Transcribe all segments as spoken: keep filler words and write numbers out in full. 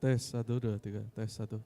Tes, satu, dua, tiga. Tes, satu.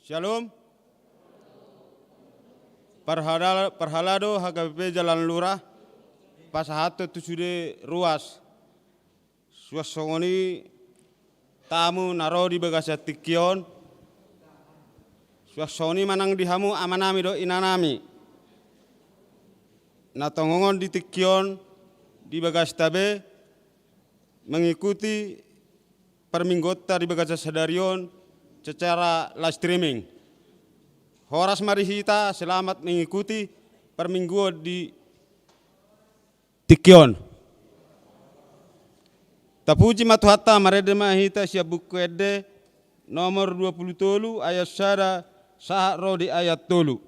Shalom. Parhala-, parhalado H K B P Jalan Lurah, pasahathon tu sude ruas. Suang songon i tamu na ro di bagasan tingki on. Suang songon i ma nang di hamu amanami dohot inanami na tongongon di tingki on di bagasta be mengikuti parmingguonta di bagasan sadari on secara live streaming. Horas ma di hita, selamat mengikuti parmingguon di tingki on. Tapuji ma Tuhanta, marende ma hita sian Buku Ende nomor dua pulu tolu ayat sada sahat ro di ayat tolu.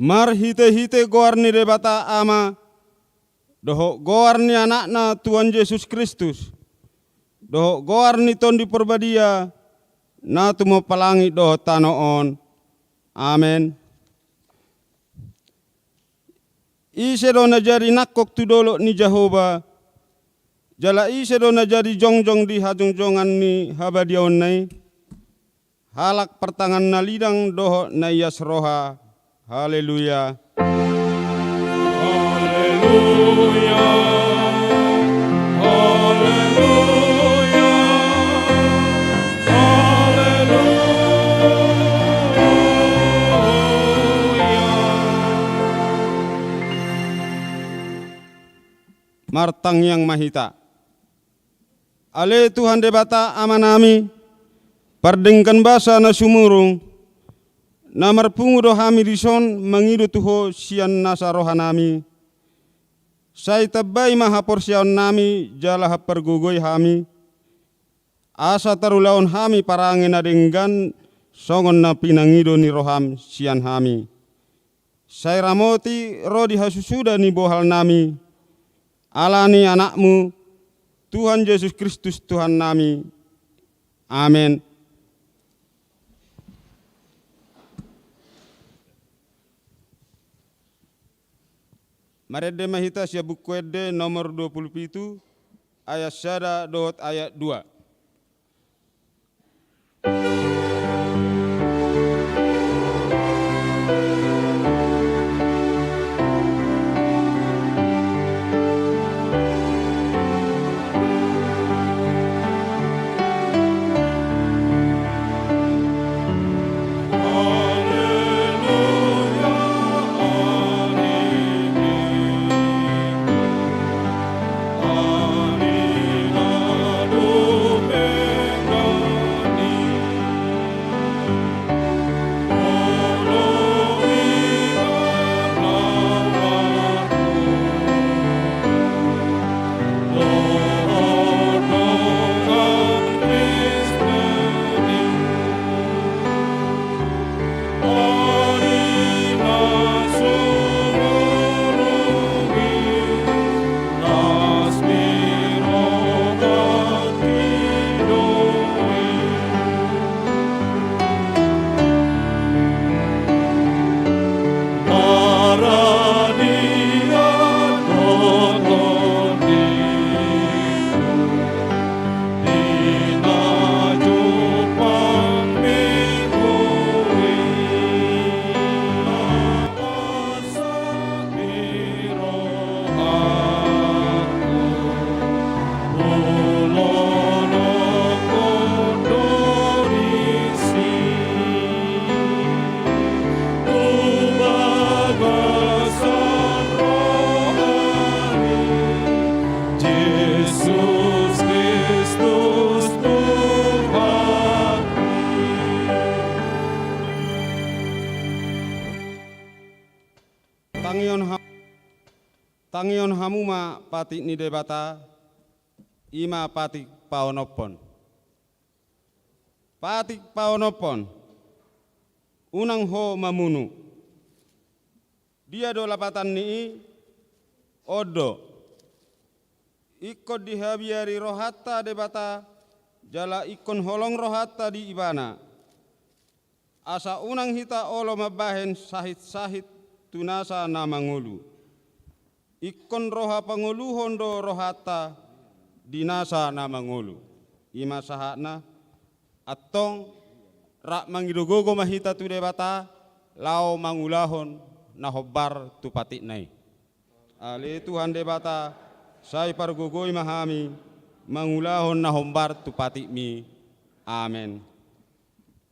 Marhitehite goar ni Debata Ama, dohot goar ni Anakna Tuhan Jesus Kristus, dohot goar ni Tondi Porbadia, na tumompa langit dohot tano on. Amen. Ise do na jadi nangkok tu dolok ni Jahowa, jala ise do na jadi jongjong di hajongjongan ni habadiaonna i? Halak partangan na lidang dohot na ias roha. Haleluya. Haleluya. Haleluya. Haleluya. Martangiang ma hita. Ale Tuhan Debata Amanami, pardenggan basa na sumurung, Na marpungu do hami dison mangido tu Ho sian nasa rohanami. Sai tambai ma haporseaonnami jala hampargogoi hami, asa tarulahon hami parange na denggan songon na pinangido ni roham sian hami. Sai ramoti ro di hasusuda ni bohalnami, ala ni Anakmu, Tuhan Jesus Kristus Tuhannami. Amen. Marende ma hita sian Buku Ende nomor dua pulu pitu, ayat sada dohot ayat dua. Tangihon ha-, tangihon hamu ma patik ni Debata, i ma patik paonomhon. Patik paonomhon, unang ho mamunu. Dia do lapatan ni i? On do. Ingkon dihabiari rohanta Debata, jala ingkon holong rohanta di Ibana. Asa unang hita olo mambahen sahit-sahit tu nasa na mangolu. Ingkon roha pangoluhon do rohanta di nasa na mangolu. I ma sahatna, antong rap mangido gogo ma hita tu Debata, laho mangulahon na hombar tu patikna i. Ale Tuhan Debata, sai pargogoi ma hami mangulahon na hombar tu patikmi. Amen.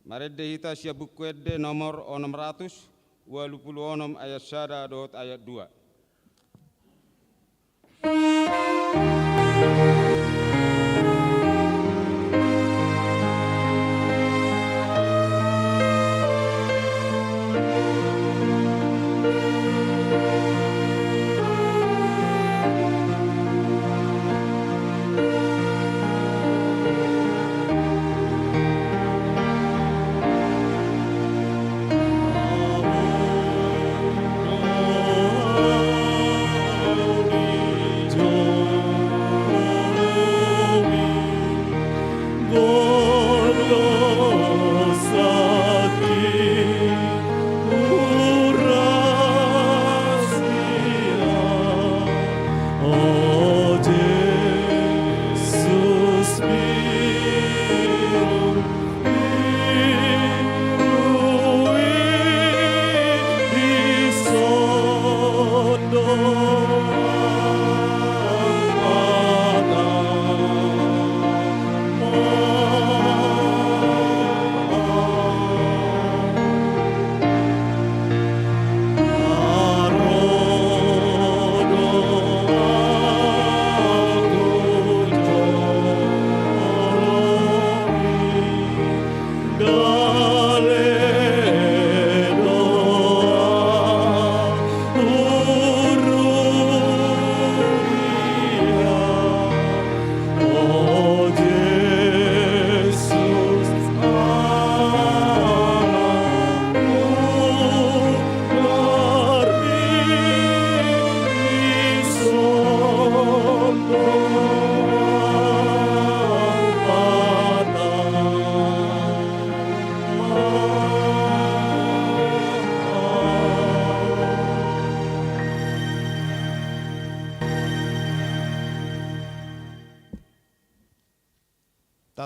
Marende hita sian Buku Ende nomor onom ratus ualu pulu onom ayat sada dohot ayat dua.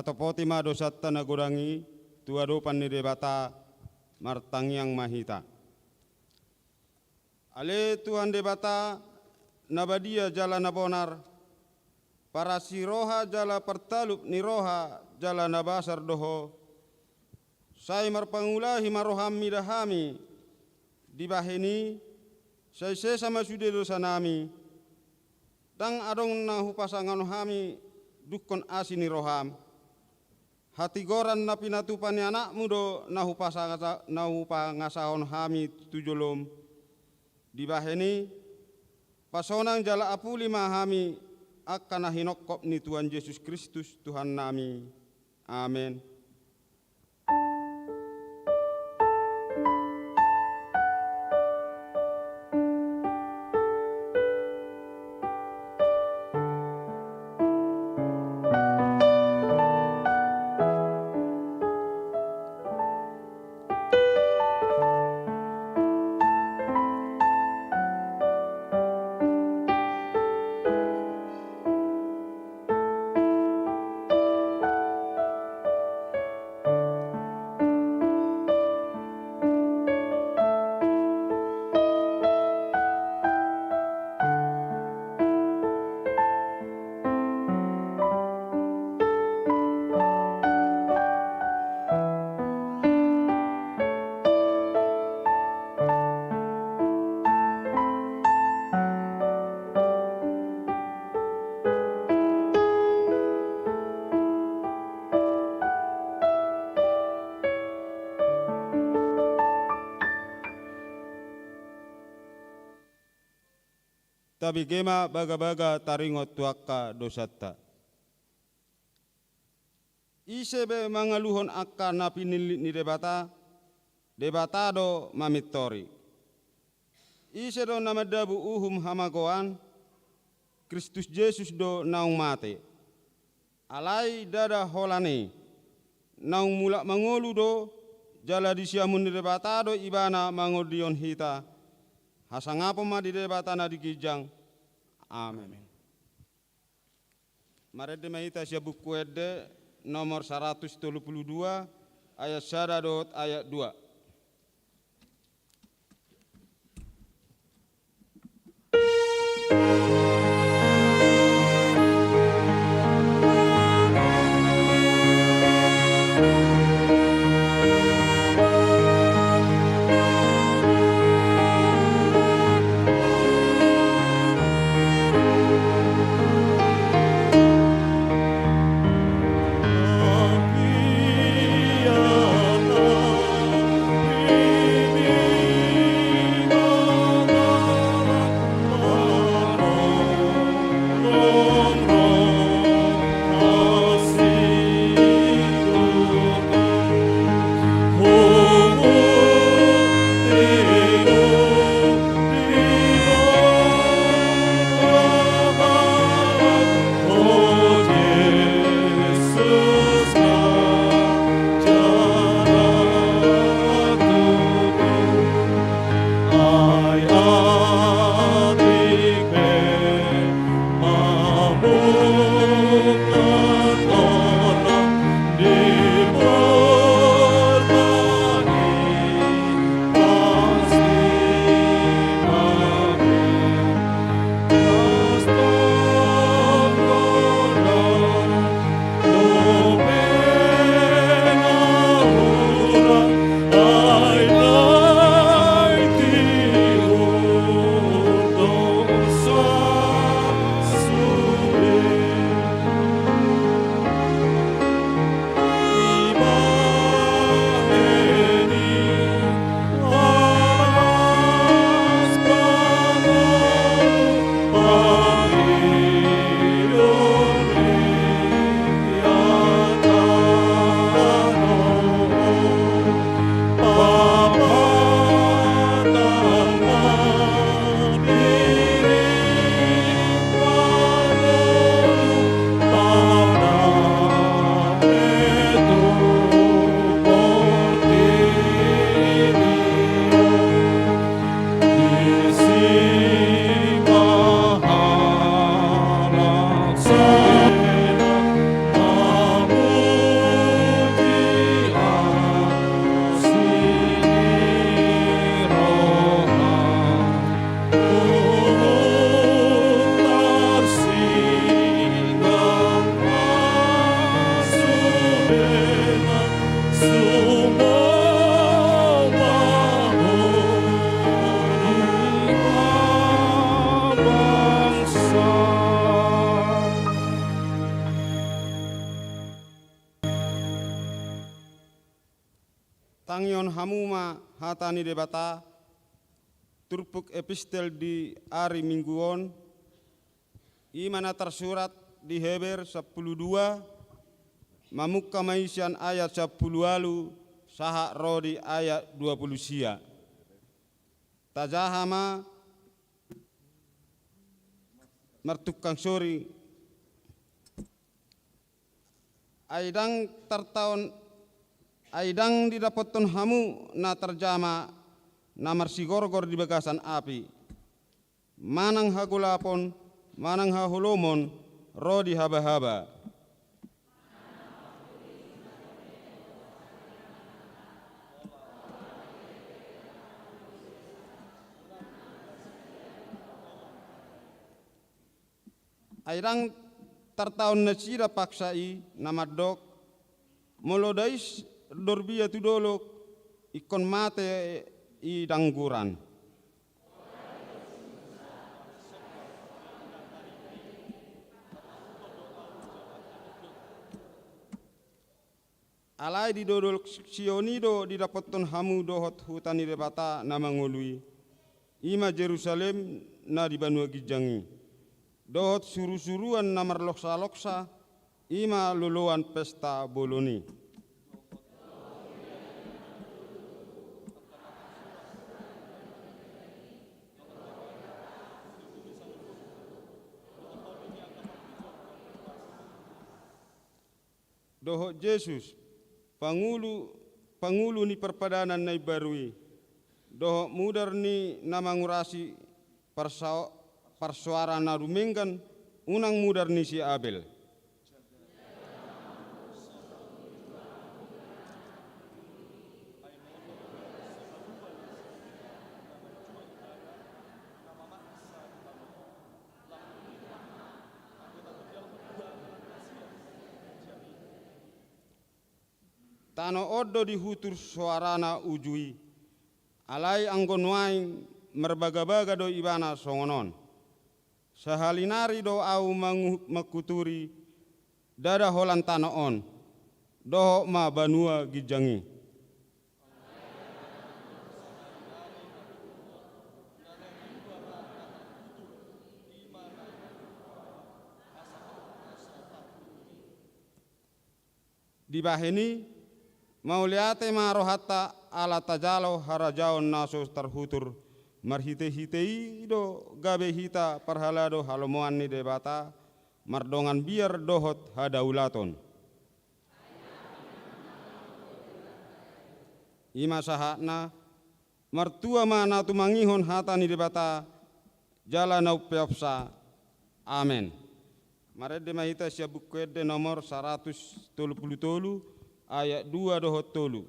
Tatopoti ma dosanta na godang i tu adopan ni Debata. Martangiang ma hita. Ale Tuhan Debata, na badia jala na bonar, parasi roha jala partalup ni roha jala na basar do Ho. Sai marpangulahi ma roham mida hami, dibahen i sai sesa ma sude dosanami. Ndang adong na hupasangap hami dungkon asi ni roham. Hatigoran na pinatupa ni Anakmu do na hupasa-, na hupangasahon hami tu jolom. Dibahen i, pasonang jala apuli ma hami angka na hinongkop ni Tuhan Jesus Kristus Tuhannami. Amen. Tabege ma bagabaga taringot tu angka dosanta. Ise be mangaluhon angka na pinillit ni Debata, Debata do mamintori. Ise do na mandabu uhum hamagoan, Kristus Jesus do naung mate. Alai ndada holan i, naung mulak mangolu do, jala di siamun ni Debata do Ibana mangondihon hita. Hasangapon ma di Debata na di ginjang. Amen. Marende ma hita sian Buku Ende nomor saratus tolu pulu dua, ayat sada dohot ayat dua. Tangihon hamu ma hata ni Debata, turpuk epistel di ari Minggu on, i ma na tarsurat di Heber sampulu dua, mamungka ma i sian ayat sampulu ualu sahat ro di ayat dua pulu sia. Tajaha ma martungkang sori. Ai ndang tartaon, ai ndang didapothon hamu na tarjama na marsigorgor di bagasan api, manang hagolapon, manang haholomon ro di habahaba. Ai ndang tartaon nasida paksa i na mandok, molo dais dorbia tu dolok, ingkon mate i dangguran. Alai di dolok Sion i do didapothon hamu dohot huta ni Debata na mangolu i, i ma Jerusalem na di banua ginjang i, dohot surusuruan na marloksaloksa, i ma loloan pesta bolon i. Dohot Jesus, pangulu, pangulu ni parpadanan na imbaru i, dohot mudar ni na mangurasi parsa-, parsoara na dumenggan, unang mudar ni si Abel. Tano on do dihutur soarana uju i. Alai anggo nuaeng marbagabaga do ibana songon on. Sahali nari do ahu mangu-, manghuturi ndada holan tano on, dohot ma banua ginjang i. Dibahen i, mauliate ma rohanta ala tajalo harajaon na so tarhutur, marhitehite i do gabe hita parhalado halomoan ni Debata, mardongan biar dohot hadaulaton. I ma sahatna, martua ma na tumangihon hata ni Debata, jala na umpeopsa. Amen. Marende ma hita sian Buku Ende nomor saratus tolu pulu tolu, ayat dua dohot tolu.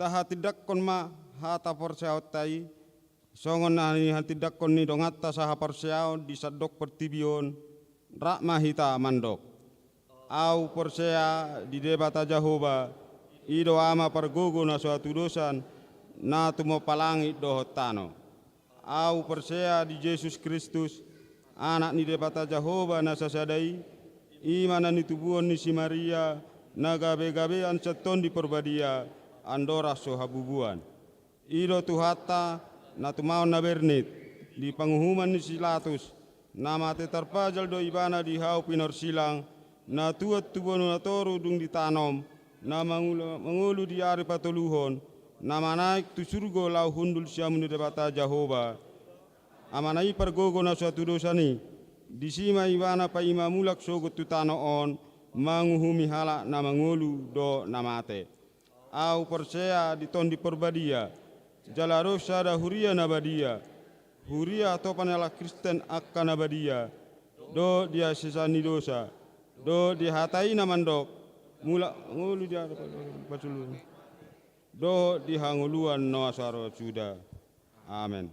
Tahatindangkon ma hata porseaonta i, songon na nihatindangkon ni donganta sahaporseaon di sandok portibi on, rap ma hita mandok: Ahu porsea di Debata Jahowa, i do Ama pargogo na so hatudosan, na tumompa langit dohot tano. Ahu porsea di Jesus Kristus, Anak ni Debata Jahowa na sasada i, i ma na nitubuhon ni si Maria, na gabe-gabean sian Tondi Porbadia, andorang so habubuan. I do Tuhanta, na tumaon na bernit, di panguhuman ni si Latus, na mate tarpajal do ibana di hau pinorsilang, na tuat tu bono na toru dung ditanom, na mangula-, mangolu di ari patoluhon, na manaek tu surgo laho hundul siamun ni Debata Jahowa, Amana i pargogo na so hatudosan i. Disi ma ibana paima mulak sogot tu tano on, manguhumi halak na mangolu dohot na mate. Ahu porsea di Tondi Porbadia, jala ro sada huria na badia, huria hatopan ni halak Kristen angka na badia, dohot di hasesaan ni dosa, dohot di hata i na mandok: Mulak ngolu di ari patoluhon, dohot di hangoluan na so ro suda. Amen.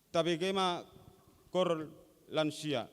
Tabege ma koor lansia.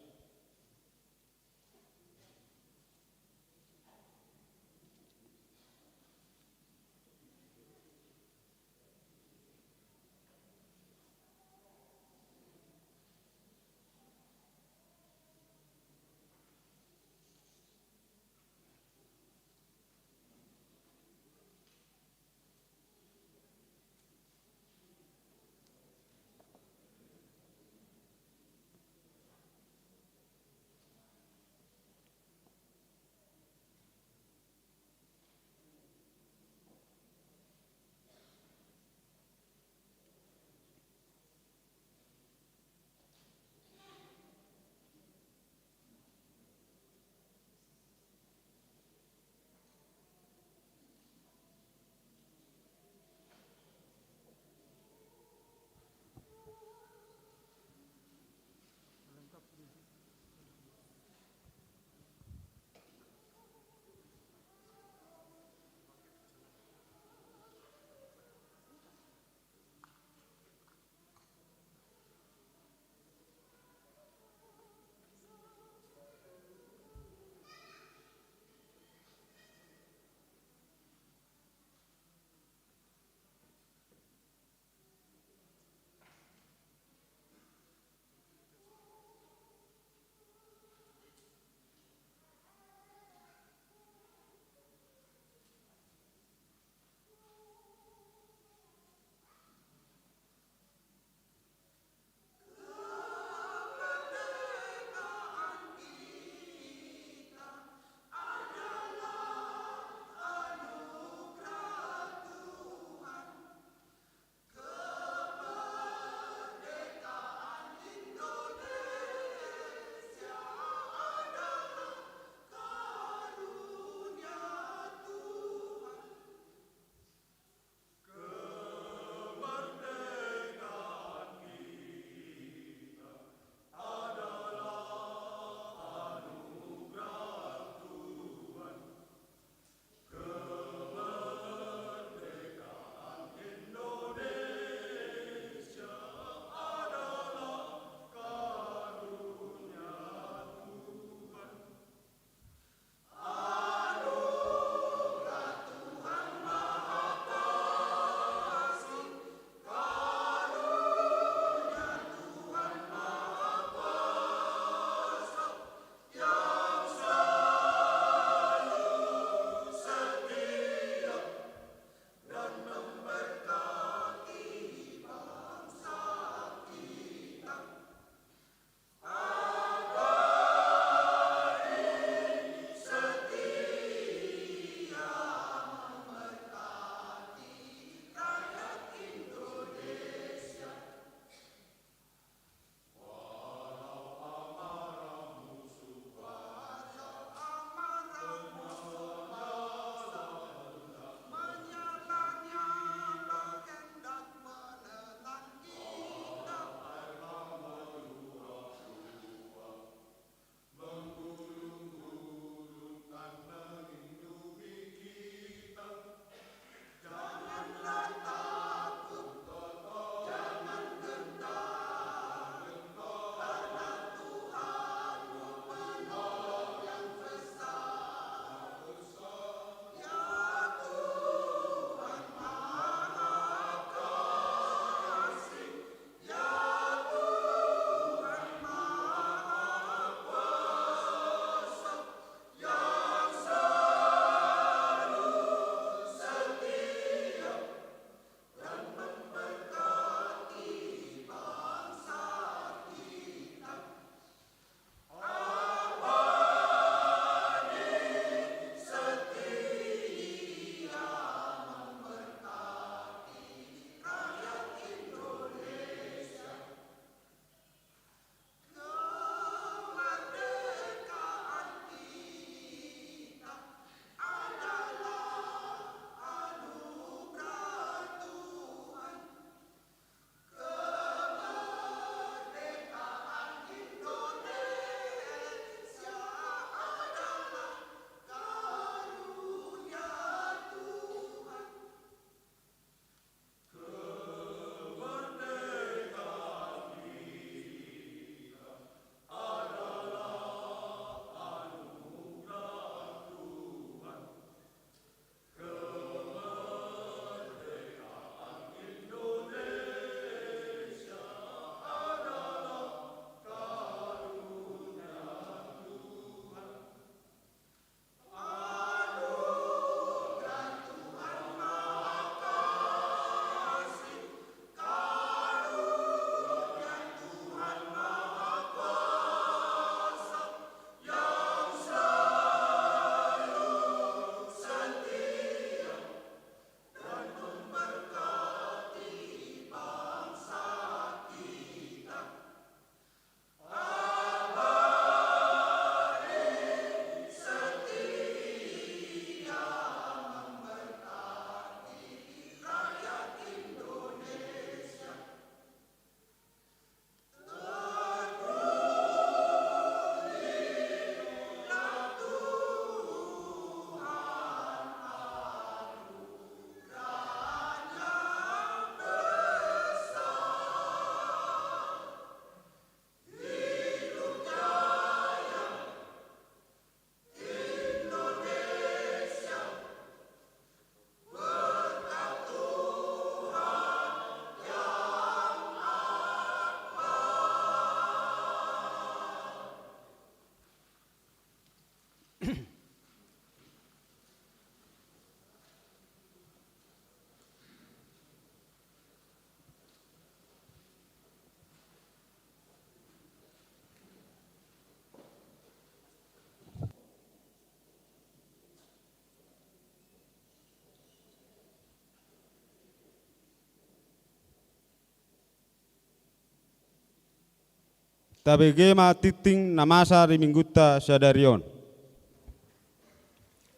Tabege ma tingting na masa di minggunta sadari on.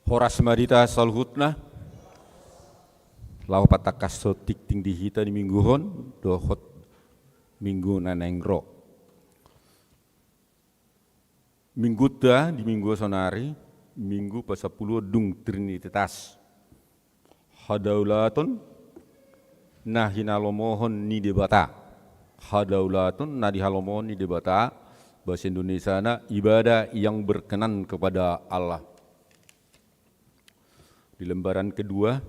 Horas ma di hita saluhutna. Laho patangkashon tingting di hita di minggu on dohot minggu na naeng ro. Minggunta di minggu saonari, Minggu pasampuluon dung Trinitatis. Hadaulaton na hinalomohon ni Debata. Hadaulaton na dihalomohon ni Debata, bahasa Indonesiana ibadah yang berkenan kepada Allah. Di lembaran kedua,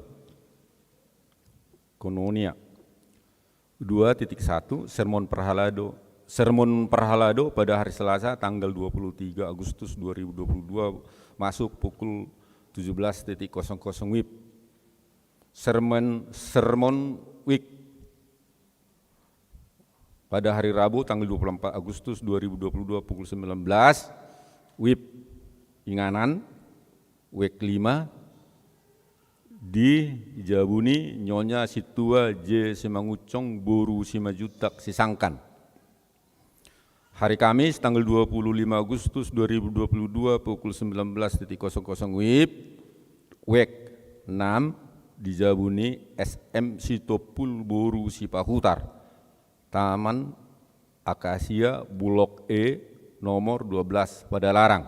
Koinonia. Dua titik satu, sermon parhalado. Sermon parhalado pada hari Selasa tanggal dua puluh tiga Agustus dua ribu dua puluh dua masuk pukul tujuh belas titik kosong kosong wib. Sermon, sermon wib pada hari Rabu tanggal dua puluh empat Agustus dua ribu dua puluh dua pukul sembilan belas wib. Inganan, wek lima, di jabu ni Nyonya Sintua J Simangunsong boru Simanjuntak Sisangkan. Hari Kamis tanggal dua puluh lima Agustus dua ribu dua puluh dua pukul sembilan belas titik kosong kosong wib, wek enam, di jabu ni S M Sitompul boru Sipahutar, Taman Akasia Blok E, nomor dua belas, Padalarang.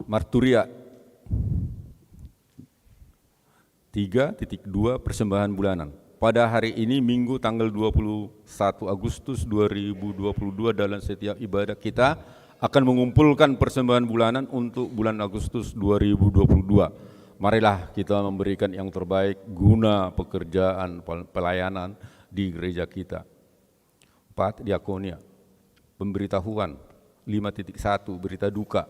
Marturia. Tiga titik dua, persembahan bulanan. Pada hari ini, Minggu tanggal dua puluh satu Agustus dua ribu dua puluh dua, dalam setiap ibadah kita akan mengumpulkan persembahan bulanan untuk bulan Agustus dua ribu dua puluh dua. Marilah kita memberikan yang terbaik guna pekerjaan pel-, pelayanan di gereja kita. Empat, diakonia. Pemberitahuan. Lima titik satu, berita duka.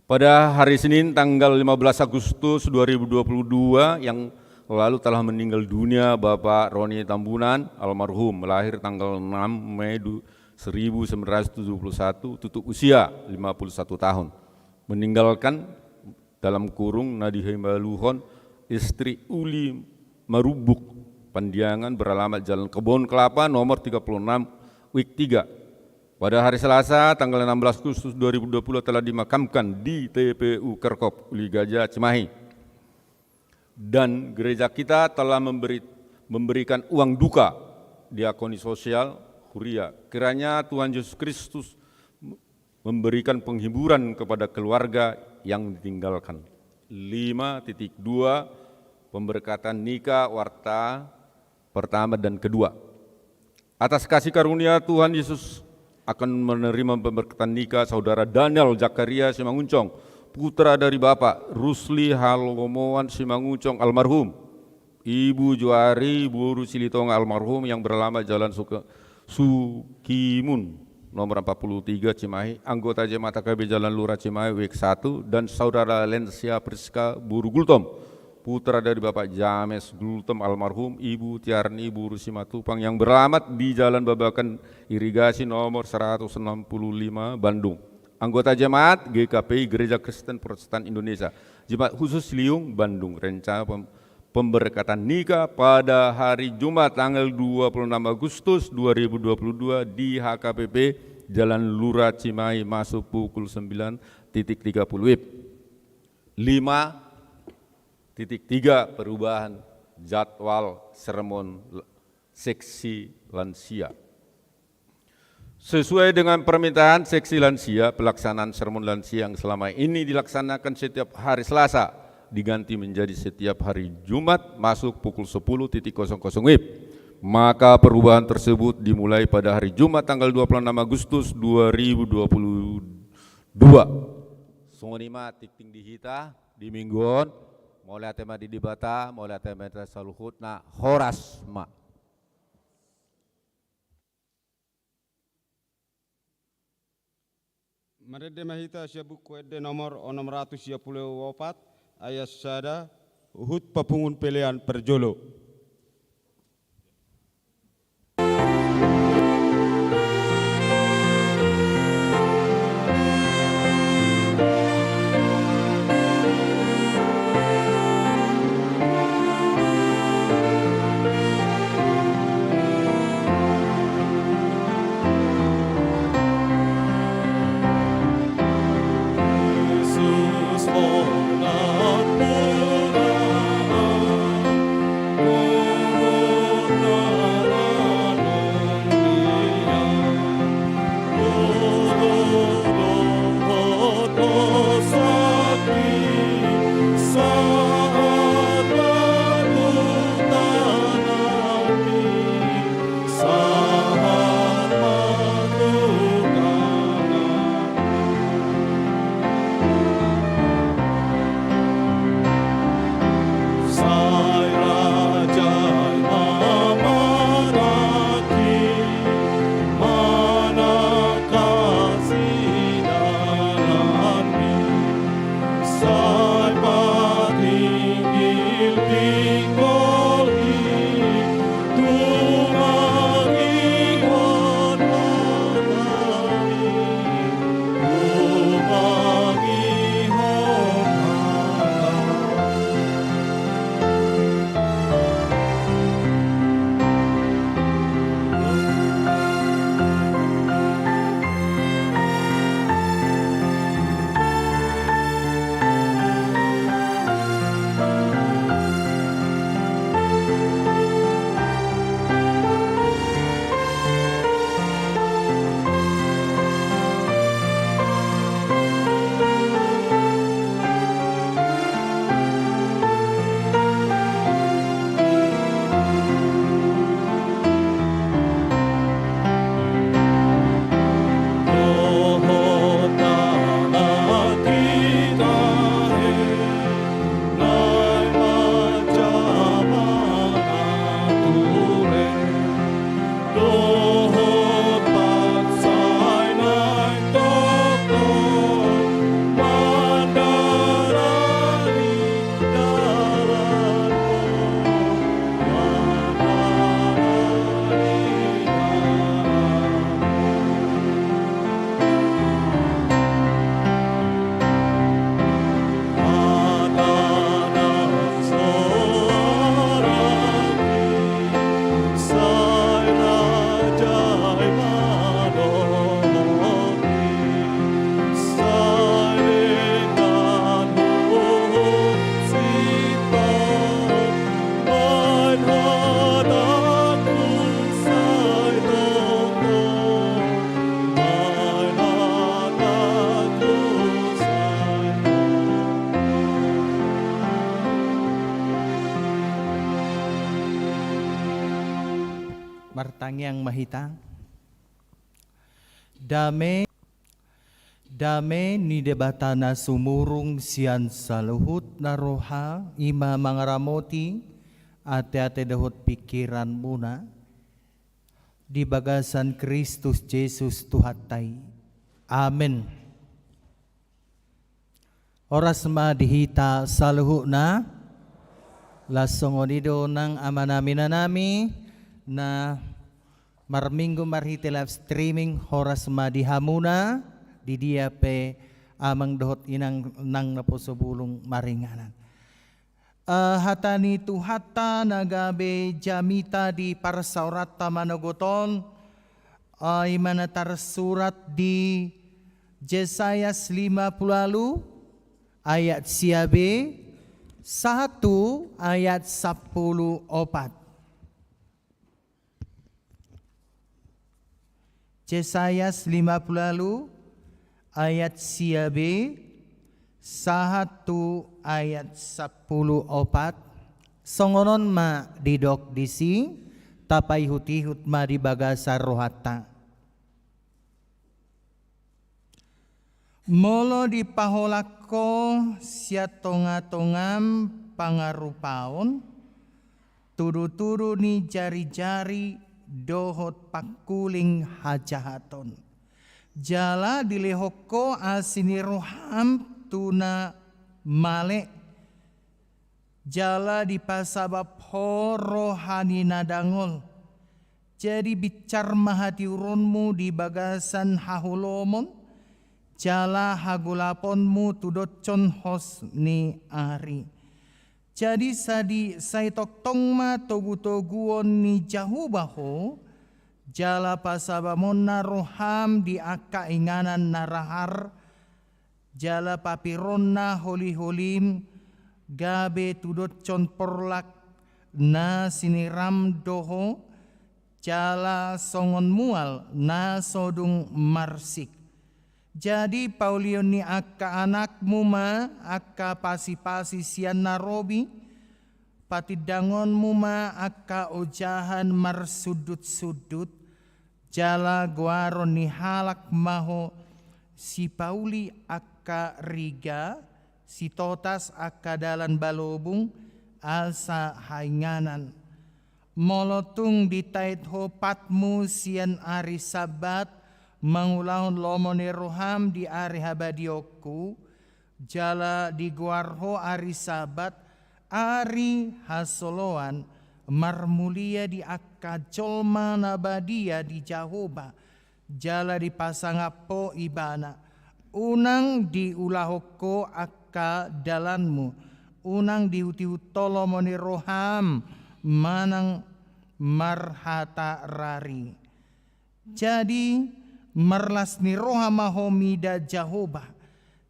Pada hari Senin tanggal lima belas Agustus dua ribu dua puluh dua yang lalu telah meninggal dunia Bapak Roni Tambunan, almarhum, lahir tanggal enam Mei du-, seribu sembilan ratus tujuh puluh satu, tutup usia lima puluh satu tahun. Meninggalkan, dalam kurung, na dihamaluhon, istri uli marumbuk, Pandiangan, beralamat Jalan Kebon Kelapa nomor tiga puluh enam, wik tiga. Pada hari Selasa, tanggal enam belas Agustus dua ribu dua puluh, telah dimakamkan di T P U Kerkop, Uli Gajah, Cimahi. Dan gereja kita telah memberi, memberikan uang duka, diakoni sosial, huria. Kiranya Tuhan Yesus Kristus memberikan penghiburan kepada keluarga yang ditinggalkan. Lima titik dua, pemberkatan nikah, warta pertama dan kedua. Atas kasih karunia Tuhan Yesus akan menerima pemberkatan nikah Saudara Daniel Zakaria Simangunsong, putra dari Bapak Rusli Halomoan Simangunsong almarhum, Ibu Juari boru Silitonga almarhum yang beralamat Jalan Suke-, Sukimun, nomor empat puluh tiga, Cimahi, anggota jemaat H K B P Jalan Lurah Cimahi, wik satu, dan Saudara Lensia Priska boru Gultom, putra dari Bapak James Gultom almarhum, Ibu Tiarni boru Simatupang yang beralamat di Jalan Babakan Irigasi nomor seratus enam puluh lima, Bandung. Anggota jemaat G K P I, Gereja Kristen Protestan Indonesia, Jemaat Khusus Liung, Bandung. Rencana pem-, pemberkatan nikah pada hari Jumat tanggal dua puluh enam Agustus dua ribu dua puluh dua di H K P P Jalan Lurah Cimahi masuk pukul sembilan titik tiga puluh wib. Lima titik tiga, perubahan jadwal sermon l-, seksi lansia. Sesuai dengan permintaan seksi lansia, pelaksanaan sermon lansia yang selama ini dilaksanakan setiap hari Selasa diganti menjadi setiap hari Jumat masuk pukul sepuluh titik kosong kosong wib. Maka perubahan tersebut dimulai pada hari Jumat tanggal dua puluh enam Agustus dua ribu dua puluh dua. Songon i ma tingting di hita di minggu on. Mauliate ma di Debata, mauliate ma di hita saluhutna, horas ma. Marende ma hita sian Buku Ende nomor onom ratus sia pulu opat, ayat sada, huhut papungu pelean parjolo. Martangiang ma hita. Dame, dame ni Debata na sumurung sian saluhutna roha, i ma mangaramoti ateate dohot pingkiranmuna di bagasan Kristus Jesus Tuhanta i. Amen. Horas ma di hita saluhutna. Laos songon i do nang amanami, inanami, na marminggu marhite live streaming, horas ma di hamuna, di dia pe amang dohot inang nang naposo bulung maringanan. Eh, hata ni Tuhanta na gabe jamita di parsaoranta manogot on, eh, i ma na tarsurat di Jesayas lima pulu ualu ayat sia b sahat tu ayat sampulu opat. Jesayas lima pulu ualu ayat sia b sahat tu ayat sampulu opat. Songon on ma didok disi, tapaihut-ihut ma di bagasan rohanta. Molo dipaholang ho sian tonga-tongam pangarupaon, tudu-tudu ni jari-jari dohot pangkuling hajahaton. Jala dilehon ho asi ni roham tu na male, jala dipasabam ho roha ni na dangol. Jadi binsar ma hatiuronmu di bagasan haholomon, jala hagolaponmu tudoshon hos ni ari. Jadi sadi-, sai tongtong ma togu-toguon ni Jahowa ho, jala pasabamonna roham di angka inganan na rahar, jala papironna holi-holim, gabe tudoshon porlak na siniram do ho, jala songon mual na so dung marsik. Jadi paulion ni angka anakmu ma angka pasi-pasi sian na robi, patindangonmu ma angka ojahan marsundut-sundut, jala goaron ni halak ma ho sipauli angka riga, sitotas angka dalan balobung, asa hainganan. Molo tung ditait ho patmu sian ari Sabat, mangulahon lomo ni roham di ari habadiaonku, jala digoar ho ari Sabat, ari hasoloan, marmulia di angka jolma na badia di Jahowa, jala dipasangap ho Ibana. Unang diulahon ho angka dalanmu, unang diihut-ihut ho lomo ni roham manang marhata rari. Jadi marlas ni roha ma ho mida Jahowa,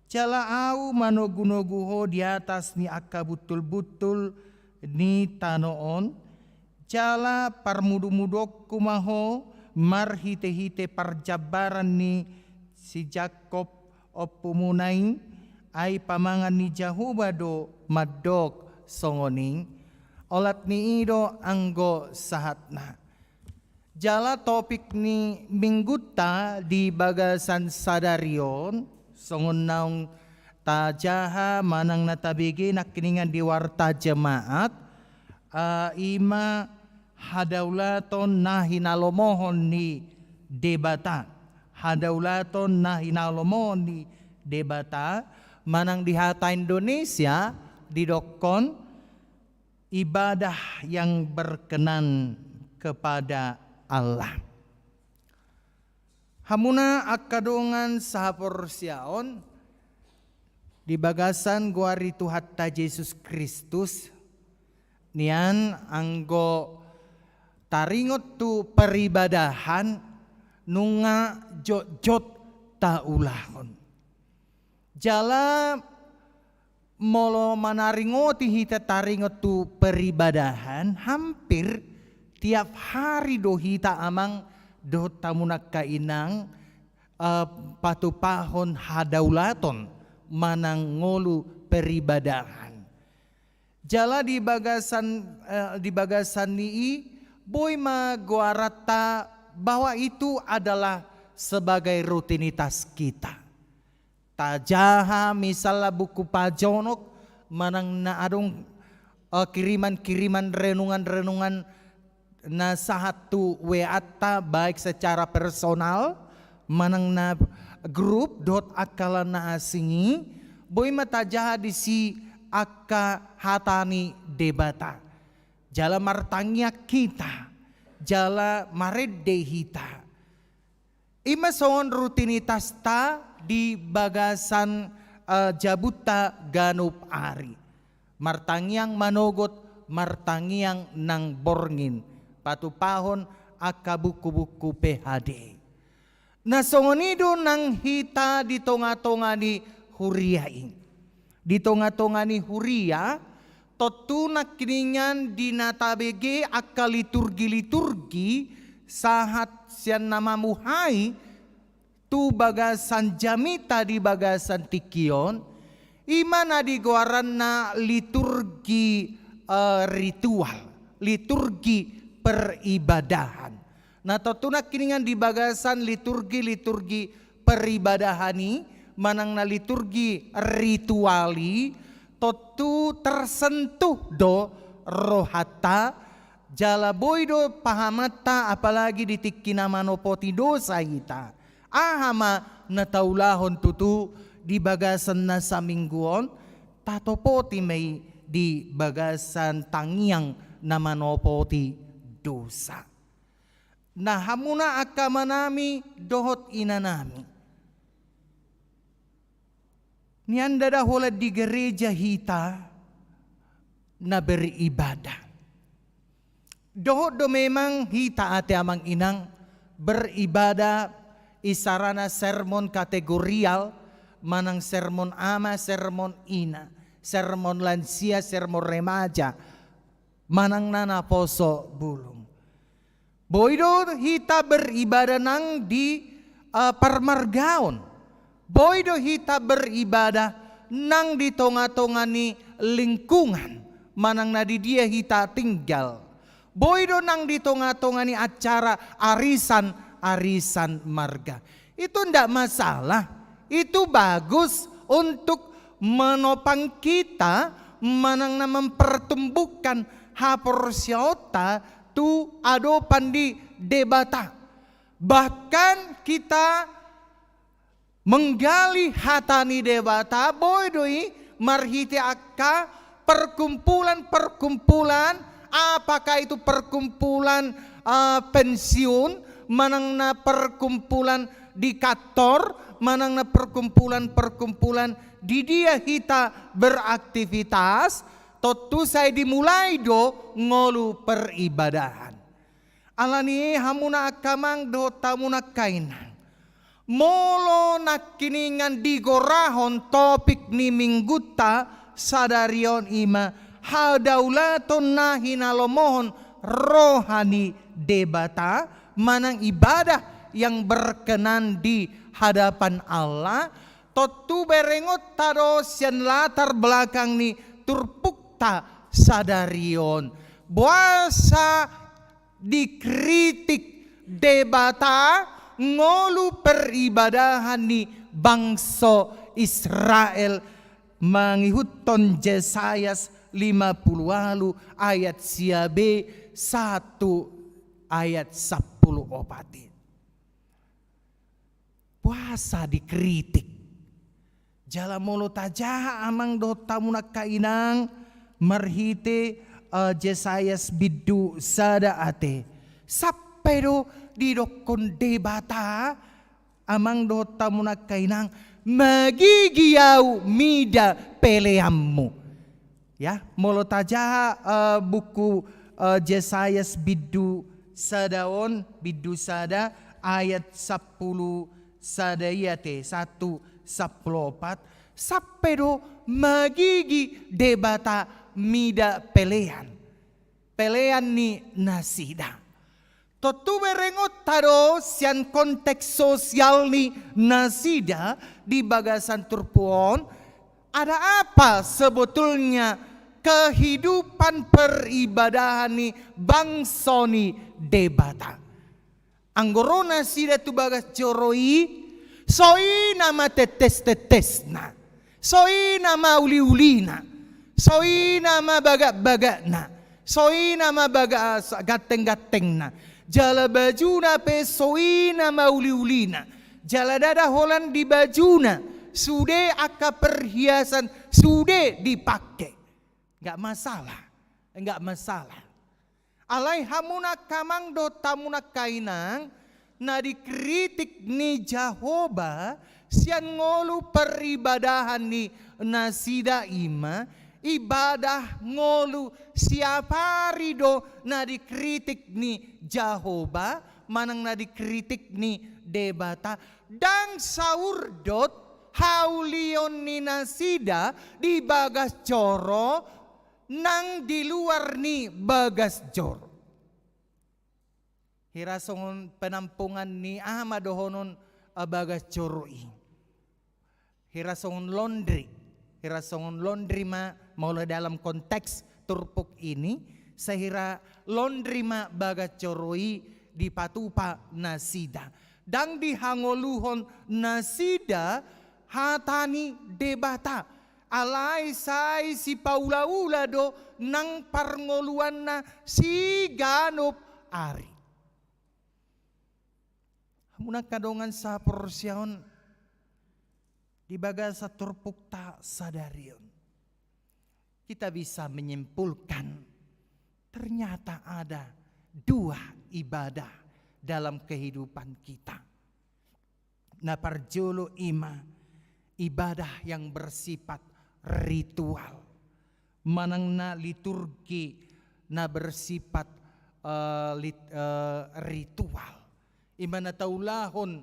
jala Ahu manogu-nogu ho di atas ni angka buntul-buntul ni tano on, jala parmudu-muduonku ma ho marhite-hite parjambaran ni si Jakob ompumuna i, ai pamangan ni Jahowa do mandok songon i. Olat ni i do anggo sahatna. Jala topik ni minggunta di bagasan sadari on, songon naung tajaha manang na tabege nangkiningan di warta jemaat, eh, i ma hadaulaton na hinalomohon ni Debata. Hadaulaton na hinalomohon ni Debata, manang di hata Indonesia didokkon ibadah yang berkenan kepada Allah. Hamuna angka dongan sahaporseaon, di bagasan goar ni Tuhanta Jesus Kristus, nian anggo taringot tu peribadahan nunga jotjot taulahon. Jala molo manaringoti hita taringot tu peribadahan, hampir tiap hari do hita amang dohot hamu nangkaningan, eh, patupahon hadaulaton manang ngolu peribadahan. Jala di bagasan, eh, di bagasan ni i Boi ma goaranta bahwa itu adalah sebagai rutinitas kita. Tajaha misalna buku pajonok manang na adong, eh, kiriman-kiriman, renungan-renungan na sahat tu W A-ta, baik secara personal manang na grup dohot angka na asing i, boi ma tajaha disi angka hata ni Debata. Jala martangiang hita, jala marende hita. I ma songon rutinitasta di bagasan, eh, jabunta ganup ari. Martangiang manogot, martangiang nang borngin, patupahon angka buku-buku P H D. Na songon i do nang hita di tonga-tonga ni huria i. Di tonga-tonga ni huria, tontu nangkiningan di na tabege angka liturgi-liturgi sahat sian na mamuhai tu bagasan jamita di bagasan tingki on, i ma na digoaranna liturgi, eh, ritual, liturgi peribadahan. Na tontu nangkiningan di bagasan liturgi-liturgi peribadahan i, manang na liturgi ritual i, tontu tersentuh do rohanta, jala boi do pahamanta, apalagi di tingki na manopoti dosa hita. Aha ma na taulahon tutu di bagasan na saminggu on, tatopoti ma i di bagasan tangiang na manopoti dosa. Na hamuna angka amanami dohot inanami. Nian ndada holan di gereja hita na beribadah. Dohot do memang hita ate amang inang beribadah isarana sermon kategorial, manang sermon ama, sermon ina, sermon lansia, sermon remaja, manang na naposo bulung. Boi do hita beribadah nang di, eh, parmargaon. Boi do hita beribadah nang di tonga-tonga ni lingkungan, manang na di dia hita tinggal. Boi do nang di tonga-tonga ni acara arisan, arisan marga. Itu ndak masalah. Itu bagus untuk menopang kita, manang na mempertumbuhkan haporseaonta tu adopan di Debata. Bahkan kita menggali hata ni Debata, boi do i marhite angka perkumpulan-perkumpulan, apakah itu perkumpulan, eh, pensiun, manang na perkumpulan di kantor, manang na perkumpulan-perkumpulan di dia hita beraktivitas, tontu sai dimulai do ngolu peribadahan. Alani i hamuna angka amang dohot hamuna angka inang. Molo nangkiningan digorahon topik ni minggunta sadari on i ma hadaulaton na hinalomohon roha ni Debata, manang ibadah yang berkenan di hadapan Allah, tontu berengonta do sian latar belakang ni turpukta sadari on. Boasa dikritik Debata ngolu peribadahan ni bangso Israel mangihuthon Jesayas lima pulu ualu ayat sia be sahat tu ayat sampulu opat i. Boasa dikritik? Jala molo tajaha amang dohot hamuna angka inang marhite, eh, Jesayas bindu sada ate, sampe do didokkon Debata amang dohot hamuna angka inang, magigi ahu mida peleanmu. Ya, molo tajaha, eh, buku, eh, Jesayas bindu sada on, bindu sada ayat sampulu sada i ate, sahat tu sampulu opat, sampe do magigi Debata mida pelean, pelean ni nasida. Tontu berengonta do sian konteks sosial ni nasida di bagasan turpuk on, ada apa sebetulnya kehidupan peribadahan ni bangso ni Debata. Anggo ro nasida tu bagas joro i, so i nama tetes-tetesna, so i nama uli-ulina, so i nama bagak-bagakna, so i nama bagas ganteng-gantengna. Jala bajuna pe so i nama uli-ulina. Jala ndada holan di bajuna sude angka perhiasan sude dipake. Nggak masalah, nggak masalah. Alai hamuna angka amang dohot hamuna angka inang, na dikritik ni Jahowa sian ngolu peribadahan ni nasida i ma, ibadah ngolu siapari do na dikritik ni Jahowa, manang na dikritik ni Debata, ndang saurdot haulion ni nasida di bagas joro nang di luar ni bagas joro. Hira songon penampungan ni aha ma dohonon, eh, bagas joro i. Hira songon laundry. Hira songon laundry ma, molo dalam konteks turpuk ini, sahira laundry ma bagas joro i dipatupa nasida. Ndang dihangoluhon nasida hata ni Debata. Alai sai sipaula-ula do nang parngoluanna siganup ari. Hamuna angka dongan saporseaon di bagasan turpukta sadari on. Kita bisa menyimpulkan, ternyata ada dua ibadah dalam kehidupan kita. Na parjolo i ma ibadah yang bersifat ritual, manang na liturgi na bersifat, eh, lit-, eh, ritual. I ma na taulahon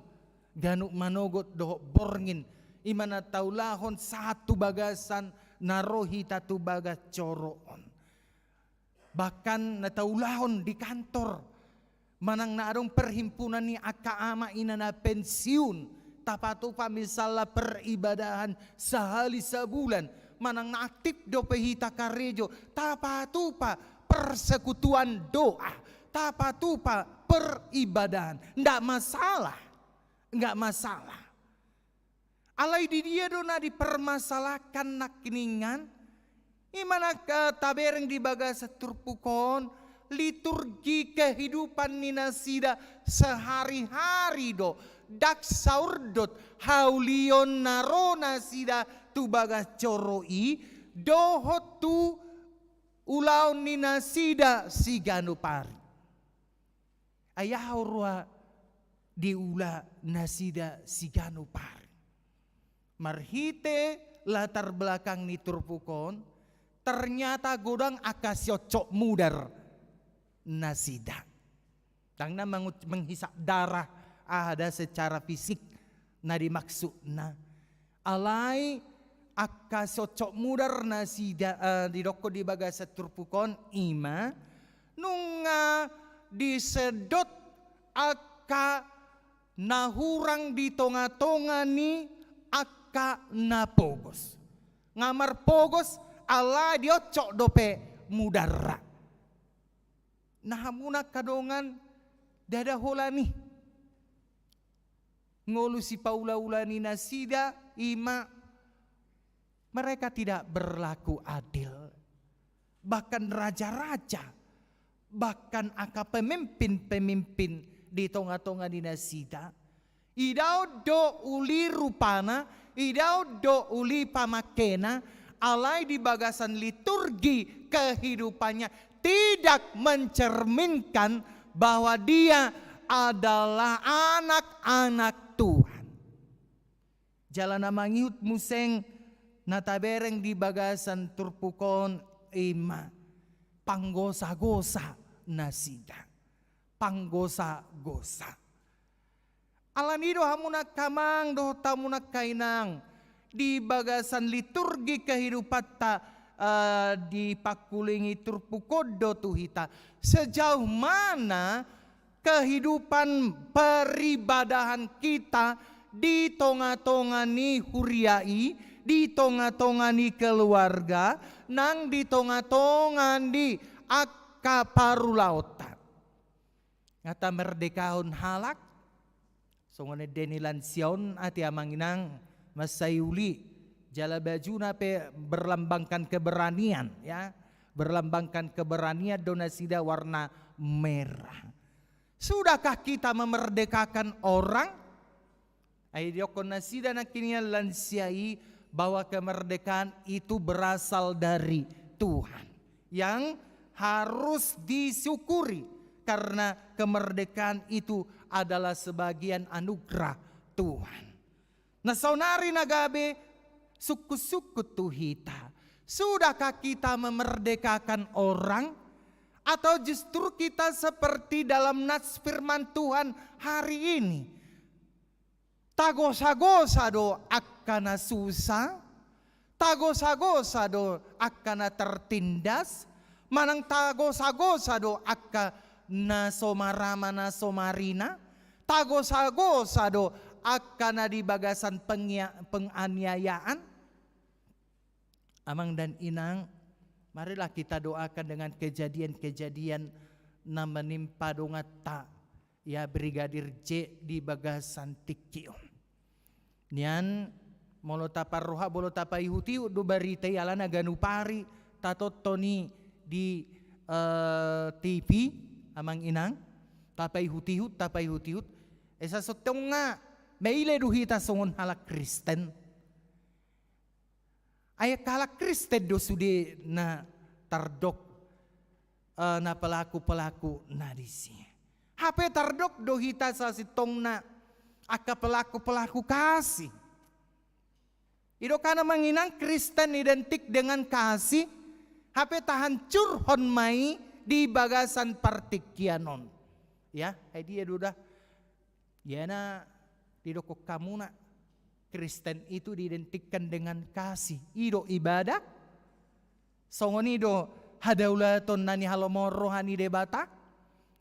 ganup manogot dohot borngin, i ma na taulahon sahat tu bagasan na ro hita tu bagas joro on. Bahkan na taulahon di kantor, manang na adong perhimpunan ni angka ama ina na pensiun, tapatupa misalna peribadahan sahali sabulan, manang na aktif dope hita karejo, tapatupa persekutuan doa, tapatupa peribadahan. Ndak masalah, nggak masalah. Alai di dia do na dipermasalahkan nangkiningan? I ma na, eh, tabereng di bagasan turpuk on, liturgi kehidupan ni nasida sehari-hari do, ndang saurdot haulion na ro nasida tu bagas joro i, dohot tu ulaon ni nasida siganup ari. Ai aha roa diula nasida siganup ari? Marhite latar belakang ni turpuk on, ternyata godang angka siocok mudar nasida. Ndang na mangut-, menghisap darah, aha da secara fisik na dimaksudna. Alai angka siocok mudar nasida, eh, didokkon di bagasan turpuk on i ma, nunga disedot angka na hurang di tonga-tonga ni angka na pogos. Nga marpogos, alai diocok dope mudarna. Na hamuna angka dongan, ndada holan i. Ngolu sipaula-ula ni nasida i ma, mereka tidak berlaku adil. Bahkan raja-raja, bahkan angka pemimpin-pemimpin di tonga-tonga ni nasida, idaon do uli rupana, idaon do uli pamakena, alai di bagasan liturgi kehidupannya tidak mencerminkan bahwa dia adalah anak-anak Tuhan. Jala na mangihut muse na tabereng di bagasan turpuk on i ma, panggosa-gosa nasida. Panggosa-gosa. Alani do hamuna angka amang dohot hamuna angka inang, di bagasan liturgi kehidupanta, eh, dipangkulingi turpuk on do tu hita. Sejauh mana kehidupan peribadahan kita di tonga-tonga ni huria i, di tonga-tonga ni keluarga, nang di tonga-tonga ni angka parulaonta. Nga tamerdekahon halak, songon ende ni lansia on ate amang inang, mansai uli, jala bajuna pe berlambangkan keberanian, ya, berlambangkan keberanian do nasida warna merah. Sudahkah kita memerdekakan orang? Ai didok nasida nangkin ia lansia i bahwa kemerdekaan itu berasal dari Tuhan, yang harus disyukuri, karena kemerdekaan itu adalah sebagian anugerah Tuhan. Nah, saonari na gabe sungkun-sungkun tu hita. Sudahkah kita memerdekakan orang? Atau justru kita seperti dalam nas firman Tuhan hari ini? Tagosa-gosa do angka na susa, tagosa-gosa do angka na tertindas, manang tagosa-gosa do angka na so marama, na so marina, tagosa-gosa do angka na di bagasan pengia-, penganiayaan. Amang dan inang, marilah kita doakan dengan kejadian-kejadian na menimpa donganta, ya, Brigadir J di bagasan tingki on. Nian, molo taparroha, molo tapaihut-ihut do barita i, alana ganup ari tatonton i di, eh, T V, amang inang, tapaihut-ihut, tapaihut-ihut. Esa sottong nga maila do hita songon halak Kristen. Ai angka halak Kristen do sude na tardok, eh, na pelaku-pelaku na disi. Hape tardok do hita sasintongna angka pelaku-pelaku kasih. Didok amang inang, Kristen identik dengan kasih, hape tahancurhon ma i di bagasan partingkian on. Ya, ai dia do da. Ia na didokkon hamuna, Kristen itu diidentikan dengan kasih. I do ibadah, songon i do hadaulaton na nihalomohon roha ni Debata.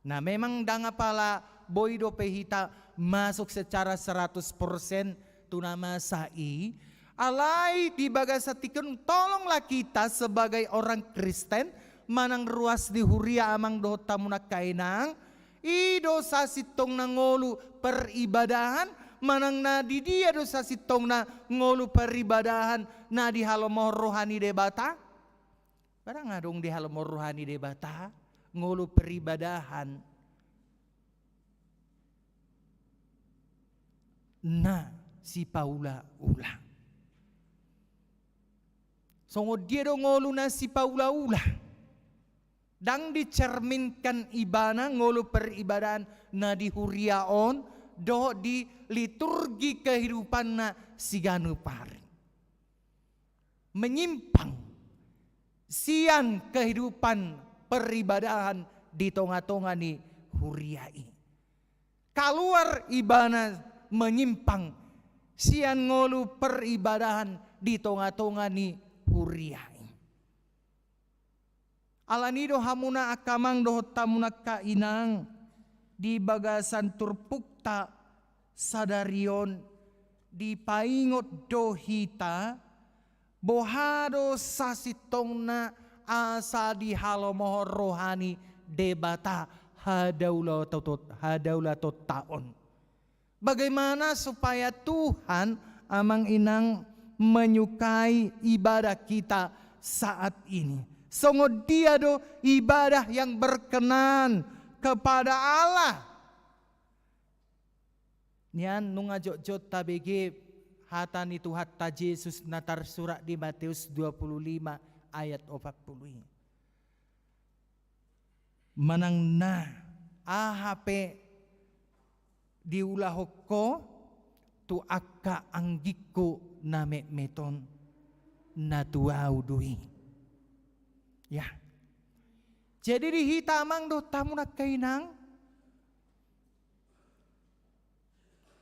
Nah, memang ndang apala boi dope hita masuk secara seratus persen tu na masa i, alai di bagasan tingki on tolonglah kita sebagai orang Kristen, manang ruas di huria amang dohot hamu angka inang, i do sasintongna ngolu peribadahan, manang na di dia do sasintongna ngolu peribadahan na dihalomohon roha ni Debata? Barang adong dihalomohon roha ni Debata ngolu peribadahan na sipaula-ula. Songon dia do ngolu na sipaula-ula? Ndang dicerminkan ibana ngolu peribadahan na di huria on dohot di liturgi kehidupanna siganup ari. Menyimpang sian kehidupan peribadahan di tonga-tonga ni huria i. Kaluar ibana menyimpang sian ngolu peribadahan di tonga-tonga ni huria i. Alani do hamuna angka amang dohot hamuna angka inang, di bagasan turpukta sadari on dipaingot do hita, boha do sasintongna asa dihalomohon roha ni Debata hadaulatot-, hadaulatonta on. Bagaimana supaya Tuhan, amang inang, menyukai ibadah kita saat ini? Songon dia do ibadah yang berkenan kepada Allah? Nian nunga jotjot tabege hata ni Tuhanta Jesus na tarsurat di Mateus dua puluh lima ayat opat puluh i. Manang na aha pe diulahon ho tu angka anggingku na metmet on, na tu ahu do i. Ya. Jadi di hita amang dohot hamu angka inang,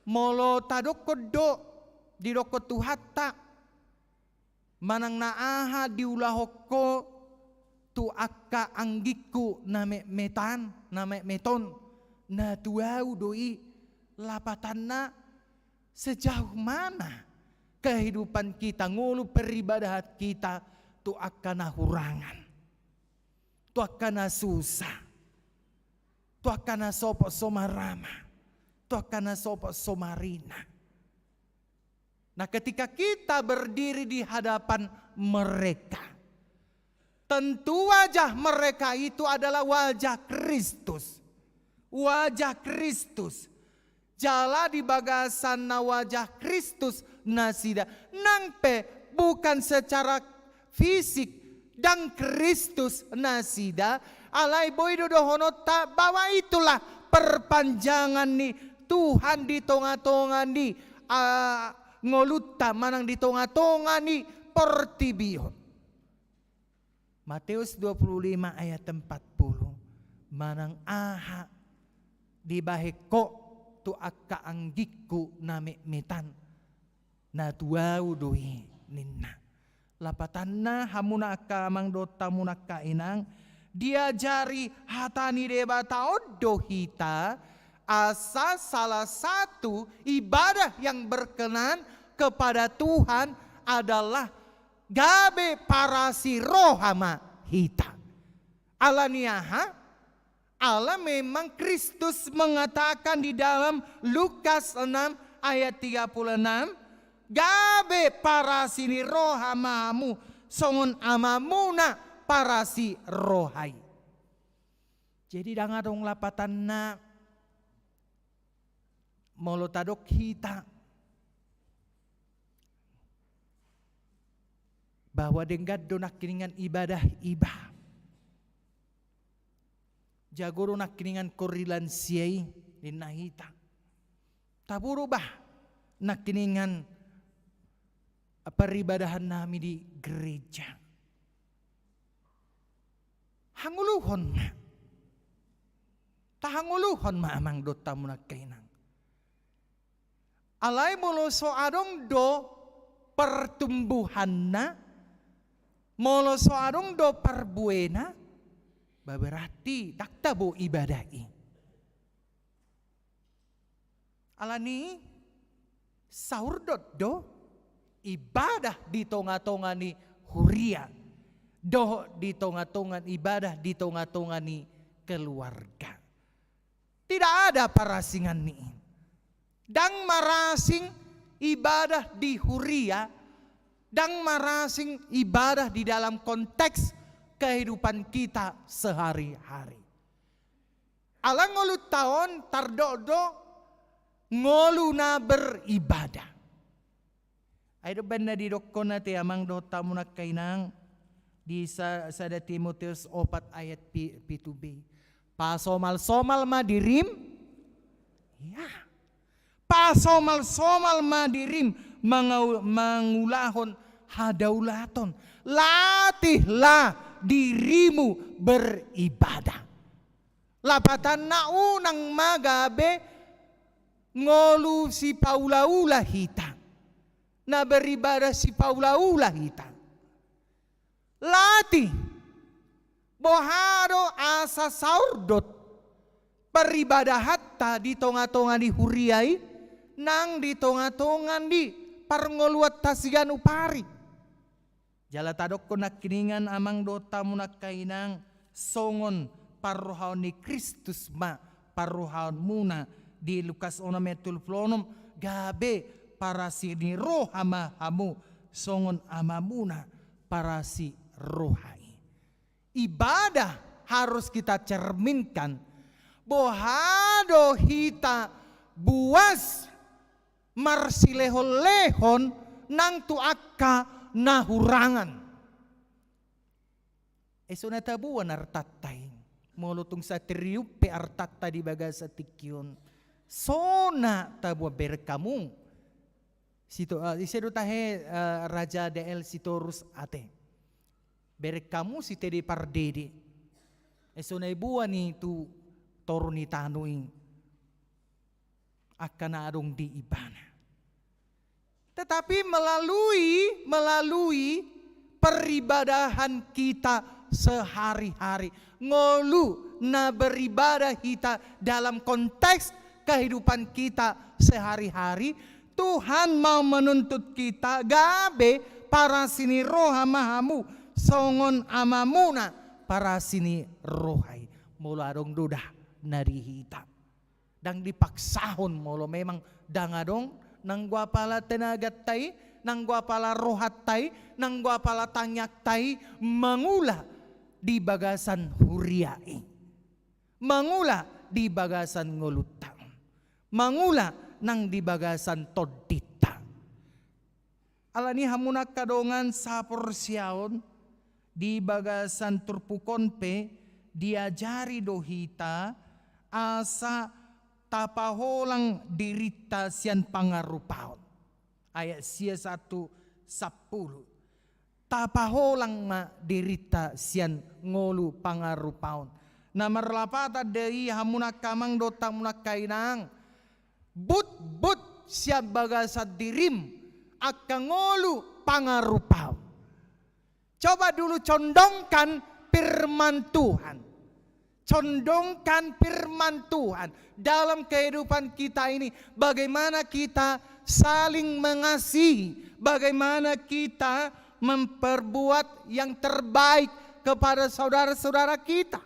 molo tadokkon do, didokkon Tuhanta, manang na aha diulahon ho tu angka anggingku na metmetan, na metmet on, na tu ahu do i, lapatanna sejauh mana kehidupan kita, ngolu peribadahan kita tu angka na hurangan, tu angka na susah, tu angka na sopo so marama, tu angka na sopo so marina. Nah, ketika kita berdiri di hadapan mereka, tentu wajah mereka itu adalah wajah Kristus. Wajah Kristus. Jala di bagasan na wajah Kristus nasida, nang pe bukan secara fisik, ndang Kristus nasida, alai boi do dohononta bahwa itulah perpanjangan ni Tuhan di tonga-tonga ni, ah, ngolunta manang di tonga-tonga ni portibi on. Mateus dua puluh lima ayat empat puluh, manang aha dibahen ho tu angka anggingku na metmetan, na tu ahu do i ninna. Lapatanna, hamuna angka amang dohot hamuna angka inang, diajari hata ni Debata on do hita, asa salah satu ibadah yang berkenan kepada Tuhan adalah gabe parasi roha ma hita. Ala ni aha? Ala memang Kristus mengatakan di dalam Lukas enam ayat tiga puluh enam, gabe parasi ni roha ma hamu songon Amamuna parasi roha i. Jadi ndang adong lapatanna molo tadok hita bahwa denggan do nangkiningan ibadah iba. Jago do nangkiningan korrilansia i, ninna hita. Tabo do bah nangkiningan paribadahan nami di gereja. Hangoluhon ma. Tahangoluhon ma amang dohot hamuna angka inang. Alai molo so adong do pertumbuhanna, molo so adong do parbuena, ba berarti ndang tabo ibadah i. Ala ni i saurdot do ibadah di tonga-tonga ni huria, dohot di tonga-tonga, ibadah di tonga-tonga ni keluarga. Tidak ada parasingan ni i. Ndang marasing ibadah di huria, ndang marasing ibadah di dalam konteks kehidupan kita sehari-hari. Ala ngolunta on tardok do ngolu na beribadah. Ai do baen na didokkon ate amang dohot hamuna angka inang di sa-, sada Timoteus opat ayat pi-, pitu b. Pasomal-somal ma dirim. Ya. Pasomal-somal ma dirim mangau-, mangulahon hadaulaton. Latihlah dirimu beribadah. Lapatanna unang ma gabe ngolu sipaula-ula hita. Na beribadah sipaula-ula hita. Latih. Boha do asa saurdot paribadahanta di tonga-tonga ni huria i, nang di tonga-tonga ni parngoluanta siganup ari. Jala tadokkon nangkiningan amang dohot hamuna angka inang, songon parrohaon ni Kristus ma parrohaonmuna di Lukas onom ayat tolu pulu onom, gabe parasi ni roha ma hamu songon Amamuna parasi roha i. Ibadah harus kita cerminkan. Boha do hita buas marsilehon-lehon nang tu angka na hurangan. Ai so na taboan artanta i. Molo tung satriliun pe artanta di bagasan tingki on, so na taboan, bereng hamu. Sito-, ah, ise do tahe, ah, Raja Dael Sitorus ate. Bereng hamu sitede pardede. Ai so na iboan i tu toru ni tano i angka na adong di ibana. Tetapi melalui, melalui peribadahan kita sehari-hari, ngolu na beribadah hita dalam konteks kehidupan kita sehari-hari, Tuhan mau menuntut kita, gabe parasi ni roha ma hamu songon Amamuna parasi ni roha i. Molo adong do da na di hita. Ndang dipaksahon, molo memang ndang adong, nanggo apala tenaganta i, nanggo apala rohanta i, nanggo apala tangiangta i, mangula di bagasan huria i. Mangula di bagasan ngolunta. Mangula nang di bagasan tondinta. Alani i, hamu angka dongan saporseaon, di bagasan turpuk on pe diajari do hita asa tapaholang dirinta sian pangarupaon. Ayat sia sahat tu sampulu. Tapaholang ma dirinta sian ngolu pangarupaon. Na marlapatan do i, hamu angka amang dohot hamu angka inang, butbut sian bagasan dirim angka ngolu pangarupaon. Coba dulu condongkan firman Tuhan. Condongkan firman Tuhan dalam kehidupan kita ini. Bagaimana kita saling mengasihi, bagaimana kita memperbuat yang terbaik kepada saudara-saudara kita.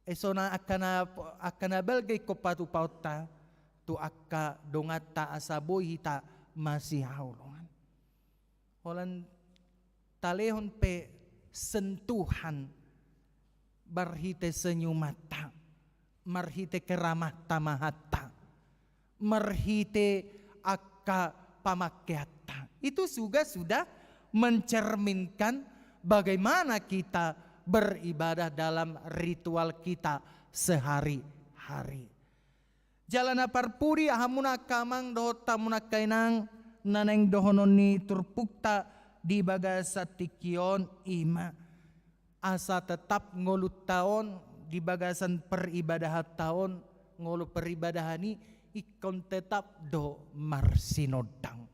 Isona angka na, angka na balga ingkon patupaonta tu angka donganta asa boi hita masihaholongan. Holan talehon pe sentuhan marhite senyumanta, marhite keramah tamahanta, marhite angka pamakkeanta. Itu juga sudah mencerminkan bagaimana kita beribadah dalam ritual kita sehari-hari. Jala na parpudi, hamu angka amang dohot hamu angka inang, na naeng dohonon ni turpukta di bagasan tingki on, i ma asa tetap ngolunta on di bagasan peribadah taon, ngolu peribadahan i ingkon tetap do marsinondang.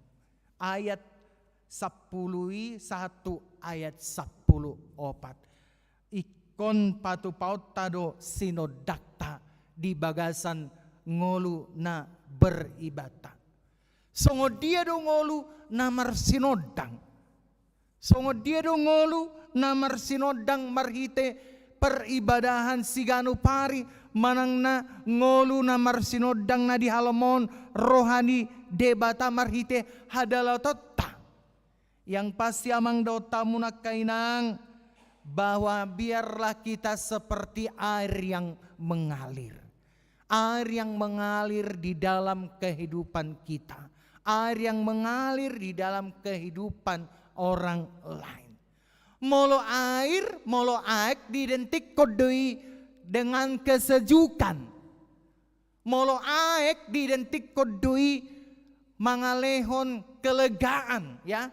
Ayat sampulu i sahat tu ayat sampulu opat. Ingkon patupaonta do sinondangta di bagasan ngolu na beribadahta. Songon dia do ngolu na marsinondang? Songon dia do ngolu na marsinondang marhite peribadahan siganup ari, manang na ngolu na marsinondang na di halomoan roha ni Debata marhite hadalatonta? Yang pasti, amang dohot hamu angka inang, bahwa biarlah kita seperti air yang mengalir. Air yang mengalir di dalam kehidupan kita. Air yang mengalir di dalam kehidupan orang lain. Molo air, molo aek diidentikkon do i dengan kesejukan. Molo aek diidentikkon do i mangalehon kelegaan, ya,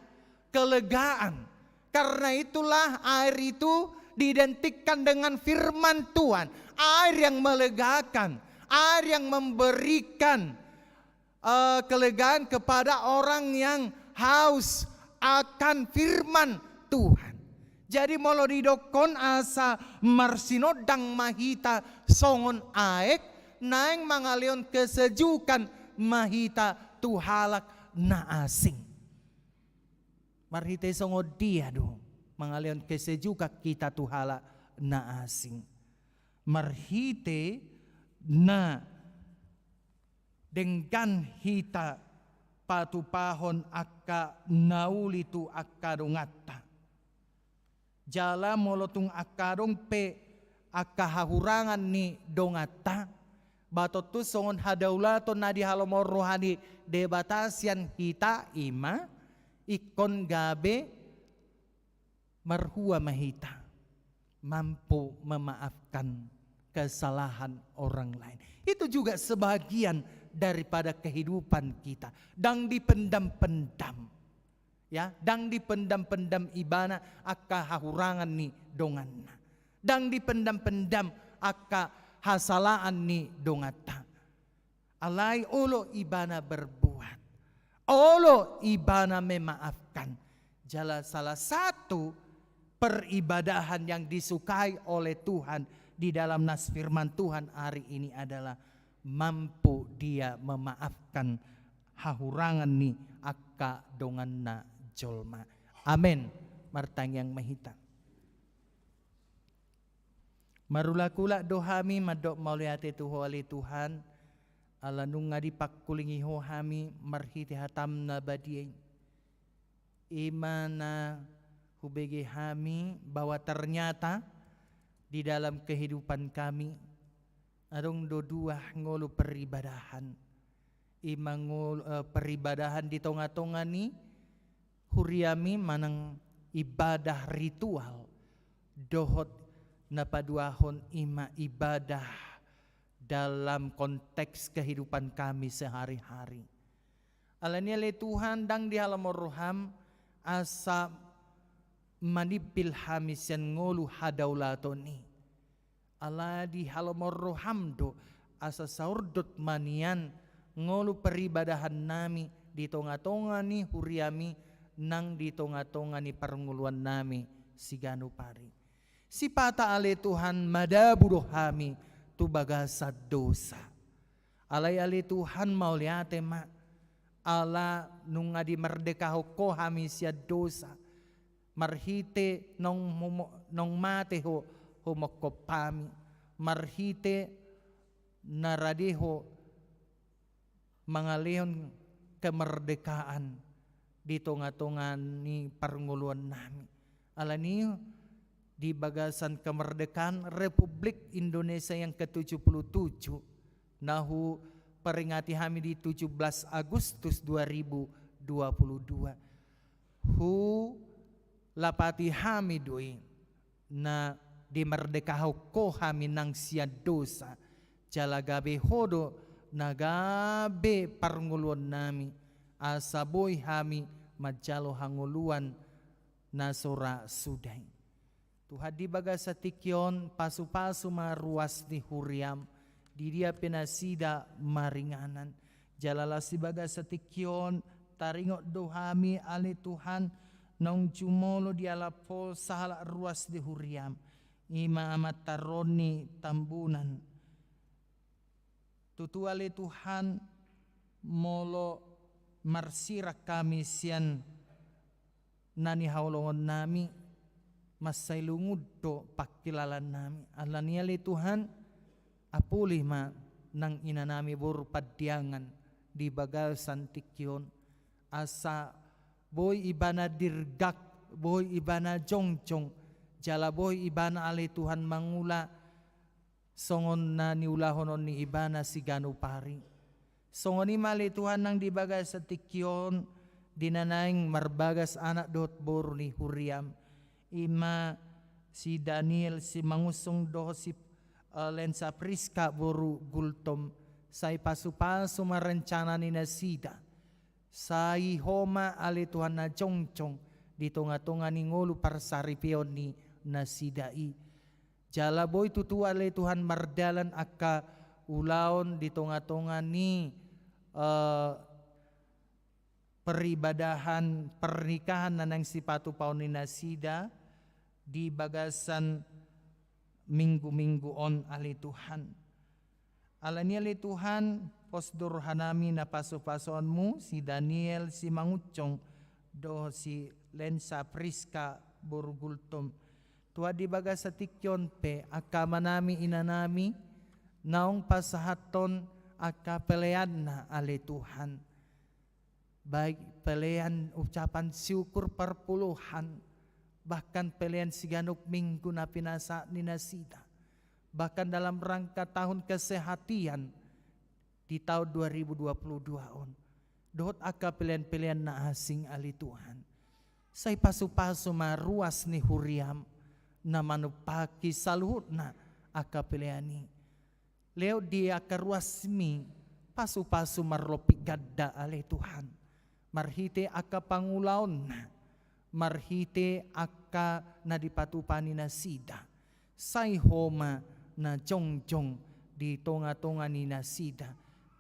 kelegaan. Karena itulah air itu diidentikan dengan firman Tuhan, air yang melegakan, air yang memberikan, eh, kelegaan kepada orang yang haus akan firman Tuhan. Jadi, molo didokkon asa marsinondang ma hita songon aek, naeng mangalehon kesejukan ma hita tu halak na asing. Marhite songon dia do mangalehon kesejukan hita tu halak na asing? Marhite na denggan hita patupahon angka na uli tu angka donganta. Jala molo tung angka adong pe angka hahurangan ni donganta, ba tontu songon hadaulaton na di halomoan roha ni Debata sian hita, i ma ingkon gabe marhua ma hita mampu memaafkan kesalahan orang lain. Itu juga sebagian daripada kehidupan kita. Ndang dipendam-pendam. Ya, ndang dipendam-pendam ibana angka hahurangan ni donganna. Ndang dipendam-pendam angka hasalaan ni donganta. Alai olo ibana berbuat, olo ibana memaafkan. Jala salah satu peribadahan yang disukai oleh Tuhan di dalam nas firman Tuhan hari ini adalah mampu dia memaafkan hahurangan ni angka donganna jolma. Amen. Martangiang ma hita. Marulak-ulak do hami mandok mauliate tu Ho ale Tuhan, ala nunga dipangkulingi Ho hami marhite hataM na badia i. I ma na hubege hami bahwa ternyata di dalam kehidupan kami adong do dua ngolu peribadahan. I ma ngolu, eh, peribadahan di tonga-tonga ni huriaMi manang ibadah ritual, dohot na paduahon i ma ibadah dalam konteks kehidupan kami sehari-hari. Alani i ale Tuhan, ndang dihalomon rohaM asa manimpil hami sian ngolu hadaulaton i. Ala dihalomon rohaM do asa saurdot ma nian ngolu peribadahannami di tonga-tonga ni huriaMi nang di tonga-tonga ni parngoluannami siganup ari. Sipata ale Tuhan madabu do hami tu bagasan dosa. Alai ale Tuhan mauliate ma, ala nunga dimardekahon Ho hami sian dosa. Marhite naung humo-, naung mate Ho, humongkop hami. Marhite na rade Ho mangalehon kemerdekaan di tonga-tonga ni parngoluannami. Alani i di bagasan kemerdekaan Republik Indonesia yang ketujuh puluh tujuh, na huperingati hami di tujuh belas Agustus dua ribu dua puluh dua. Hulapati hami do i na dimardekahon Ho hami nang sian dosa, jala gabe Ho do na gabe parngoluannami, asa boi hami manjalo hangoluan na so ra suda i. Tuhan, di bagasan tingki on, pasu-pasu ma ruas ni huriaM, di dia pe nasida maringanan. Jala laos di bagasan tingki on, taringot do hami ale Tuhan, naung jumolo dialap Ho sahalak ruas ni huriaM, i ma amanta Roni Tambunan. Tutu ale Tuhan, molo marsirang hami sian na nihaholongonnami, mansai lungun do pangkilalaannami. Alani i ale Tuhan, apuli ma nang inanami boru Pandiangan di bagasan tingki on, asa boi ibana dirgak, boi ibana jongjong, jala boi ibana ale Tuhan mangula songon na niulahonon ni ibana siganup ari. Songon i ma ale Tuhan nang di bagasan tingki on, di na naeng marbagas anak dohot boru ni huriaM, i ma si Daniel Simangunsung dohot si, eh, Lensa Priska boru Gultom, sai pasu-pasu ma rencana ni nasida. Sai Ho ma ale Tuhan na jongjong di tonga-tonga ni ngolu parsaripeon ni nasida i. Jala boi tutu ale Tuhan mardalan angka ulaon di tonga-tonga ni, eh, peribadahan pernikahan na naeng sipatupaon ni nasida di bagasan minggu-minggu on ale Tuhan. Alani i ale Tuhan, pos do rohanami na pasu-pasuonMu si Daniel Simangunsung dohot si Lensa Priska boru Gultom. Tuhan, di bagasan tingki on pe angka amanami inanami naung pasahathon angka peleanna ale Tuhan. Baik pelean ucapan syukur perpuluhan, bahkan pelean siganup minggu na pinasahat ni nasida, bahkan dalam rangka tahun kesehatan di tahun dua ribu dua puluh dua on, dohot angka pelean-pelean na asing ale Tuhan. Sai pasu-pasu ma ruas ni huriaM na manumpahi saluhutna angka pelean i. Lehon di angka ruasMi pasu-pasu marlopi ganda ale Tuhan, marhite angka pangulaonna, marhite angka na dipatupa ni nasida. Sai Ho ma na jongjong di tonga-tonga ni nasida.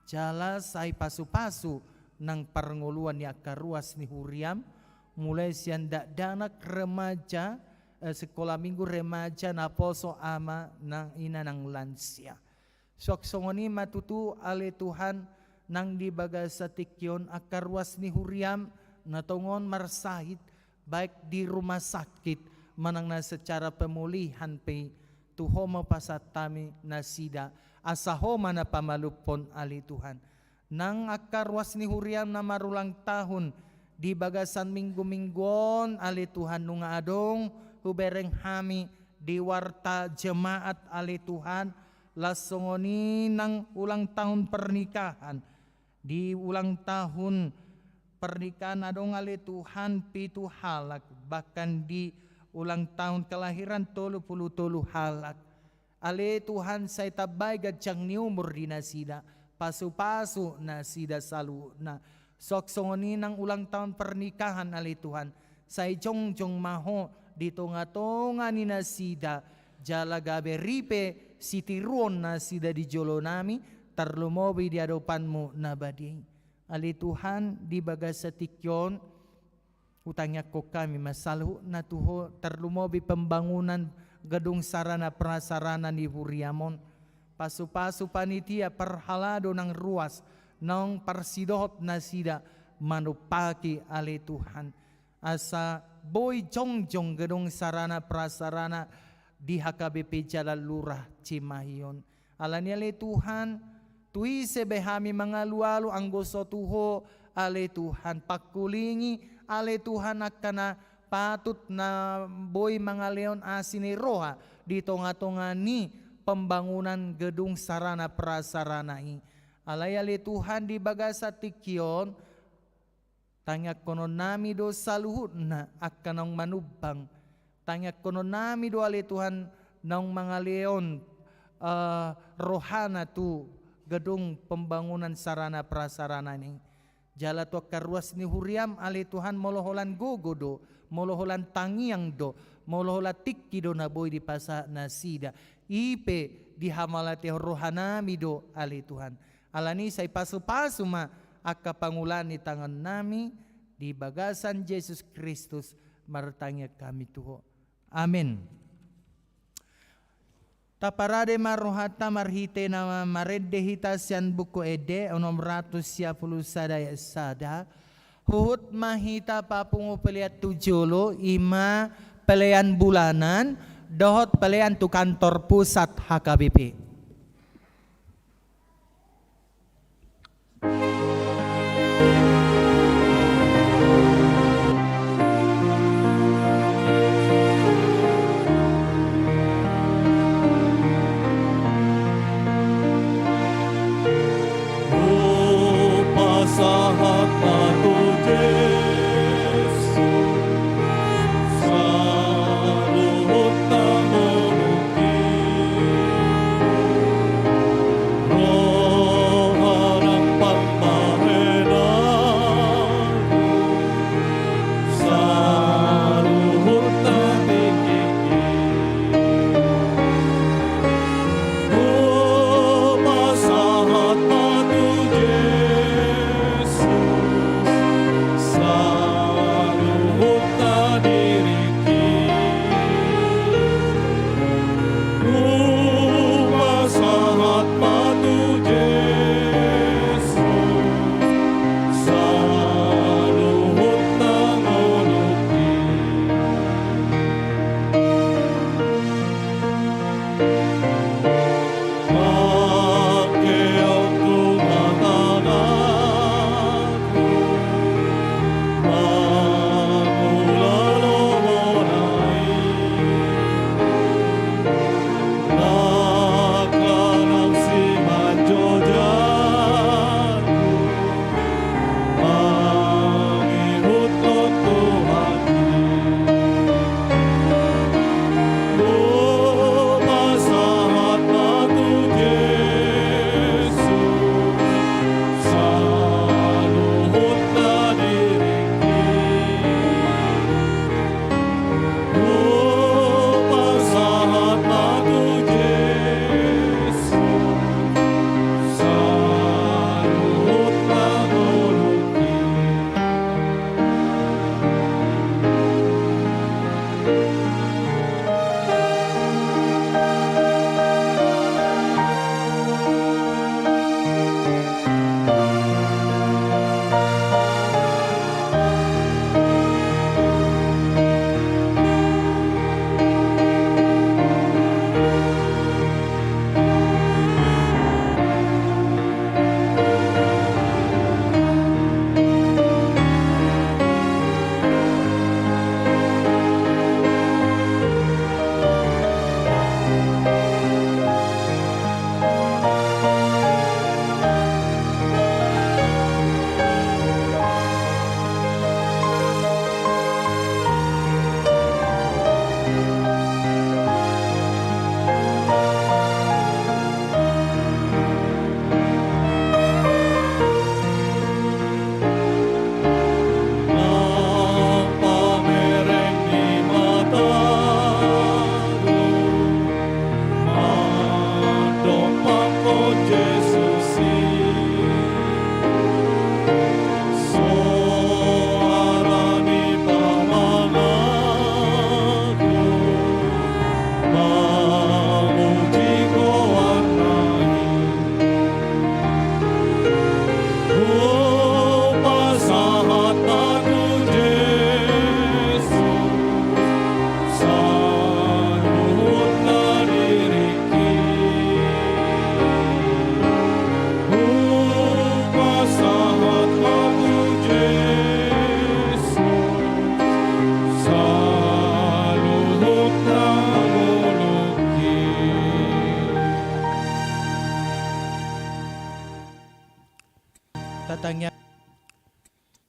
Jala sai pasu-pasu nang parngoluan ni angka ruas ni huriaM, mulai sian dakdanak, remaja, eh, sekolah minggu, remaja, naposo, ama nang ina nang lansia. Suang songon i ma tutu ale Tuhan nang di bagasan tingki on angka ruas ni huriaM na tongon marsahit, baik di rumah sakit manang na secara pemulihan pe, tu Ho ma pasahat hami nasida, asa Ho ma na pamalumhon ale Tuhan. Nang angka ruas ni huriaM na marulang tahun di bagasan minggu-minggu on ale Tuhan, nunga adong hubereng hami di warta jemaat ale Tuhan, laos songon i nang ulang tahun pernikahan. Di ulang tahun pernikahan adong ale Tuhan pitu halak, bahkan di ulang tahun kelahiran tolu pulu tolu halak. Ale Tuhan, sai tambai ganjang ni umur di nasida, pasu-pasu nasida saluhutna. Suang songon i nang ulang tahun pernikahan ale Tuhan, sai jongjong ma Ho di tonga-tonga ni nasida, jala gabe ripe sitiruon nasida di jolo nami, tarlumobi di adopanMu na badia i. Ale Tuhan, di bagasan tingki on, hutangiangkon hami ma saluhutna tu Ho, tarlumobi pembangunan gedung sarana prasarana ni huriaM on. Pasu-pasu panitia, parhalado nang ruas, naung parsidohot nasida manumpaki ale Tuhan. Asa boi jongjong gedung sarana prasarana di H K B P Jalan Lurah Cimahi on. Alani ale Tuhan, tu ise be hami mangalualu anggo so tu Ho ale Tuhan, pangkulingi ale Tuhan angka na patut na boi mangalehon asi ni roha di tonga-tonga ni pembangunan gedung sarana prasarana i. Alai ale Tuhan, di bagasan tingki on, tangiangkonon nami do saluhutna angka naung manumbang. Tangiangkonon nami do ale Tuhan naung mangalehon, eh, rohana tu gedung pembangunan sarana prasarana i. Jala tu angka ruas ni huriaM ale Tuhan, molo holan gogo do, molo holan tangiang do, molo holan tingki do na boi dipasahat nasida, i pe dihamauliatehon roha nami do ale Tuhan. Alani i sai pasu-pasu ma angka pangulaan ni tangan nami, di bagasan Jesus Kristus martangiang hami tu Ho. Amen. Taparade ma rohanta marhite na marende hita sian Buku Ende onom ratus sia pulu sada ayat sada. Huhut ma hita papungu pelean tu jolo, i ma pelean bulanan dohot pelean tu kantor pusat H K B P.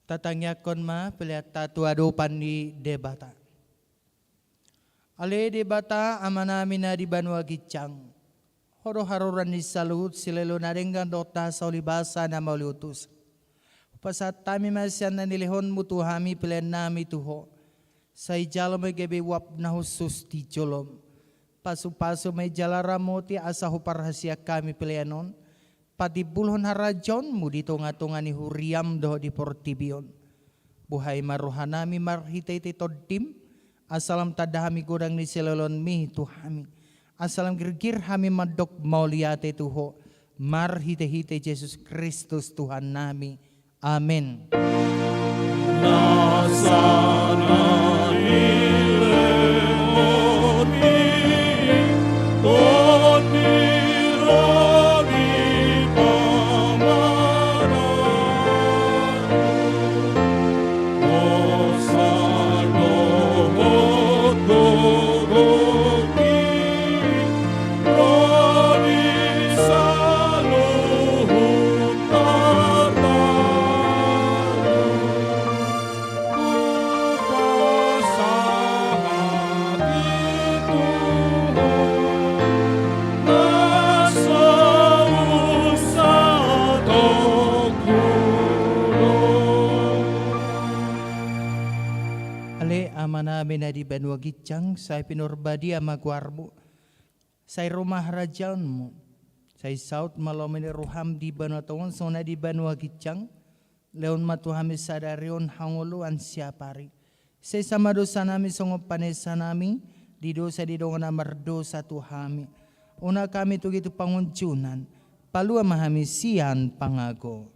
Tatangiangkon ma peleanta tu adopan ni Debata. Ale Debata, Amanami na di banua ginjang, Ho do haroroan ni saluhut silehon na denggan dohot hata sahali basa na mauliutus. Hupasahat hami ma sian na nilehonMu tu hami peleannami tu Ho. Sai jalo ma i gabe uap na hushus di joloM. Pasupasu ma i jala ramoti asa huparhaseang hami pelean on patimbulhon harajaonMu di tongatonga ni huriaM dohot di portibi on. Buhai ma rohanami marhitehite TondiM, asa lam tanda hami godang ni silehonMi tu hami. Asa lam girgir hami mandok mauliate tu Ho, marhitehite Jesus Kristus Tuhannami. Amen. Nasa na nilehon ni Tondi ro di pamaraan, dosa dohot gogo i ro di saluhut harta. Hupasahat i tu Ho, na so unsatongku do. Ale Amanami na di banua ginjang, sai pinarbadia ma goarMu. Sai ro ma harajaonMu. Sai saut ma lomo ni rohaM di banua tonga on songon na di banua ginjang. Lehon ma tu hami sadari on hangoluan siapari. Sesa ma dosanami songon panesanami di dosa di dongan na mardosa tu hami. Unang hami togihon tu pangunjunan. Palua ma hami sian pangago.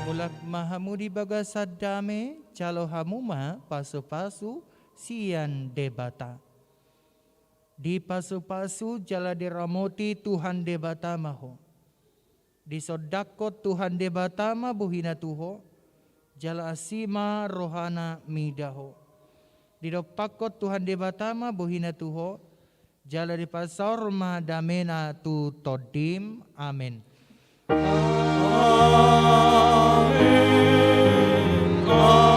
Mulak ma hamu di bagasan dame, jalo hamu ma pasupasu sian Debata. Dipasupasu jala diramoti Tuhan Debata ma ho. Disondangkon Tuhan Debata ma bohina tu ho, jala asi ma rohana mida ho. Didompakkon Tuhan Debata ma bohina tu ho, jala dipasaor ma damena tu tondim. Amen. Amen.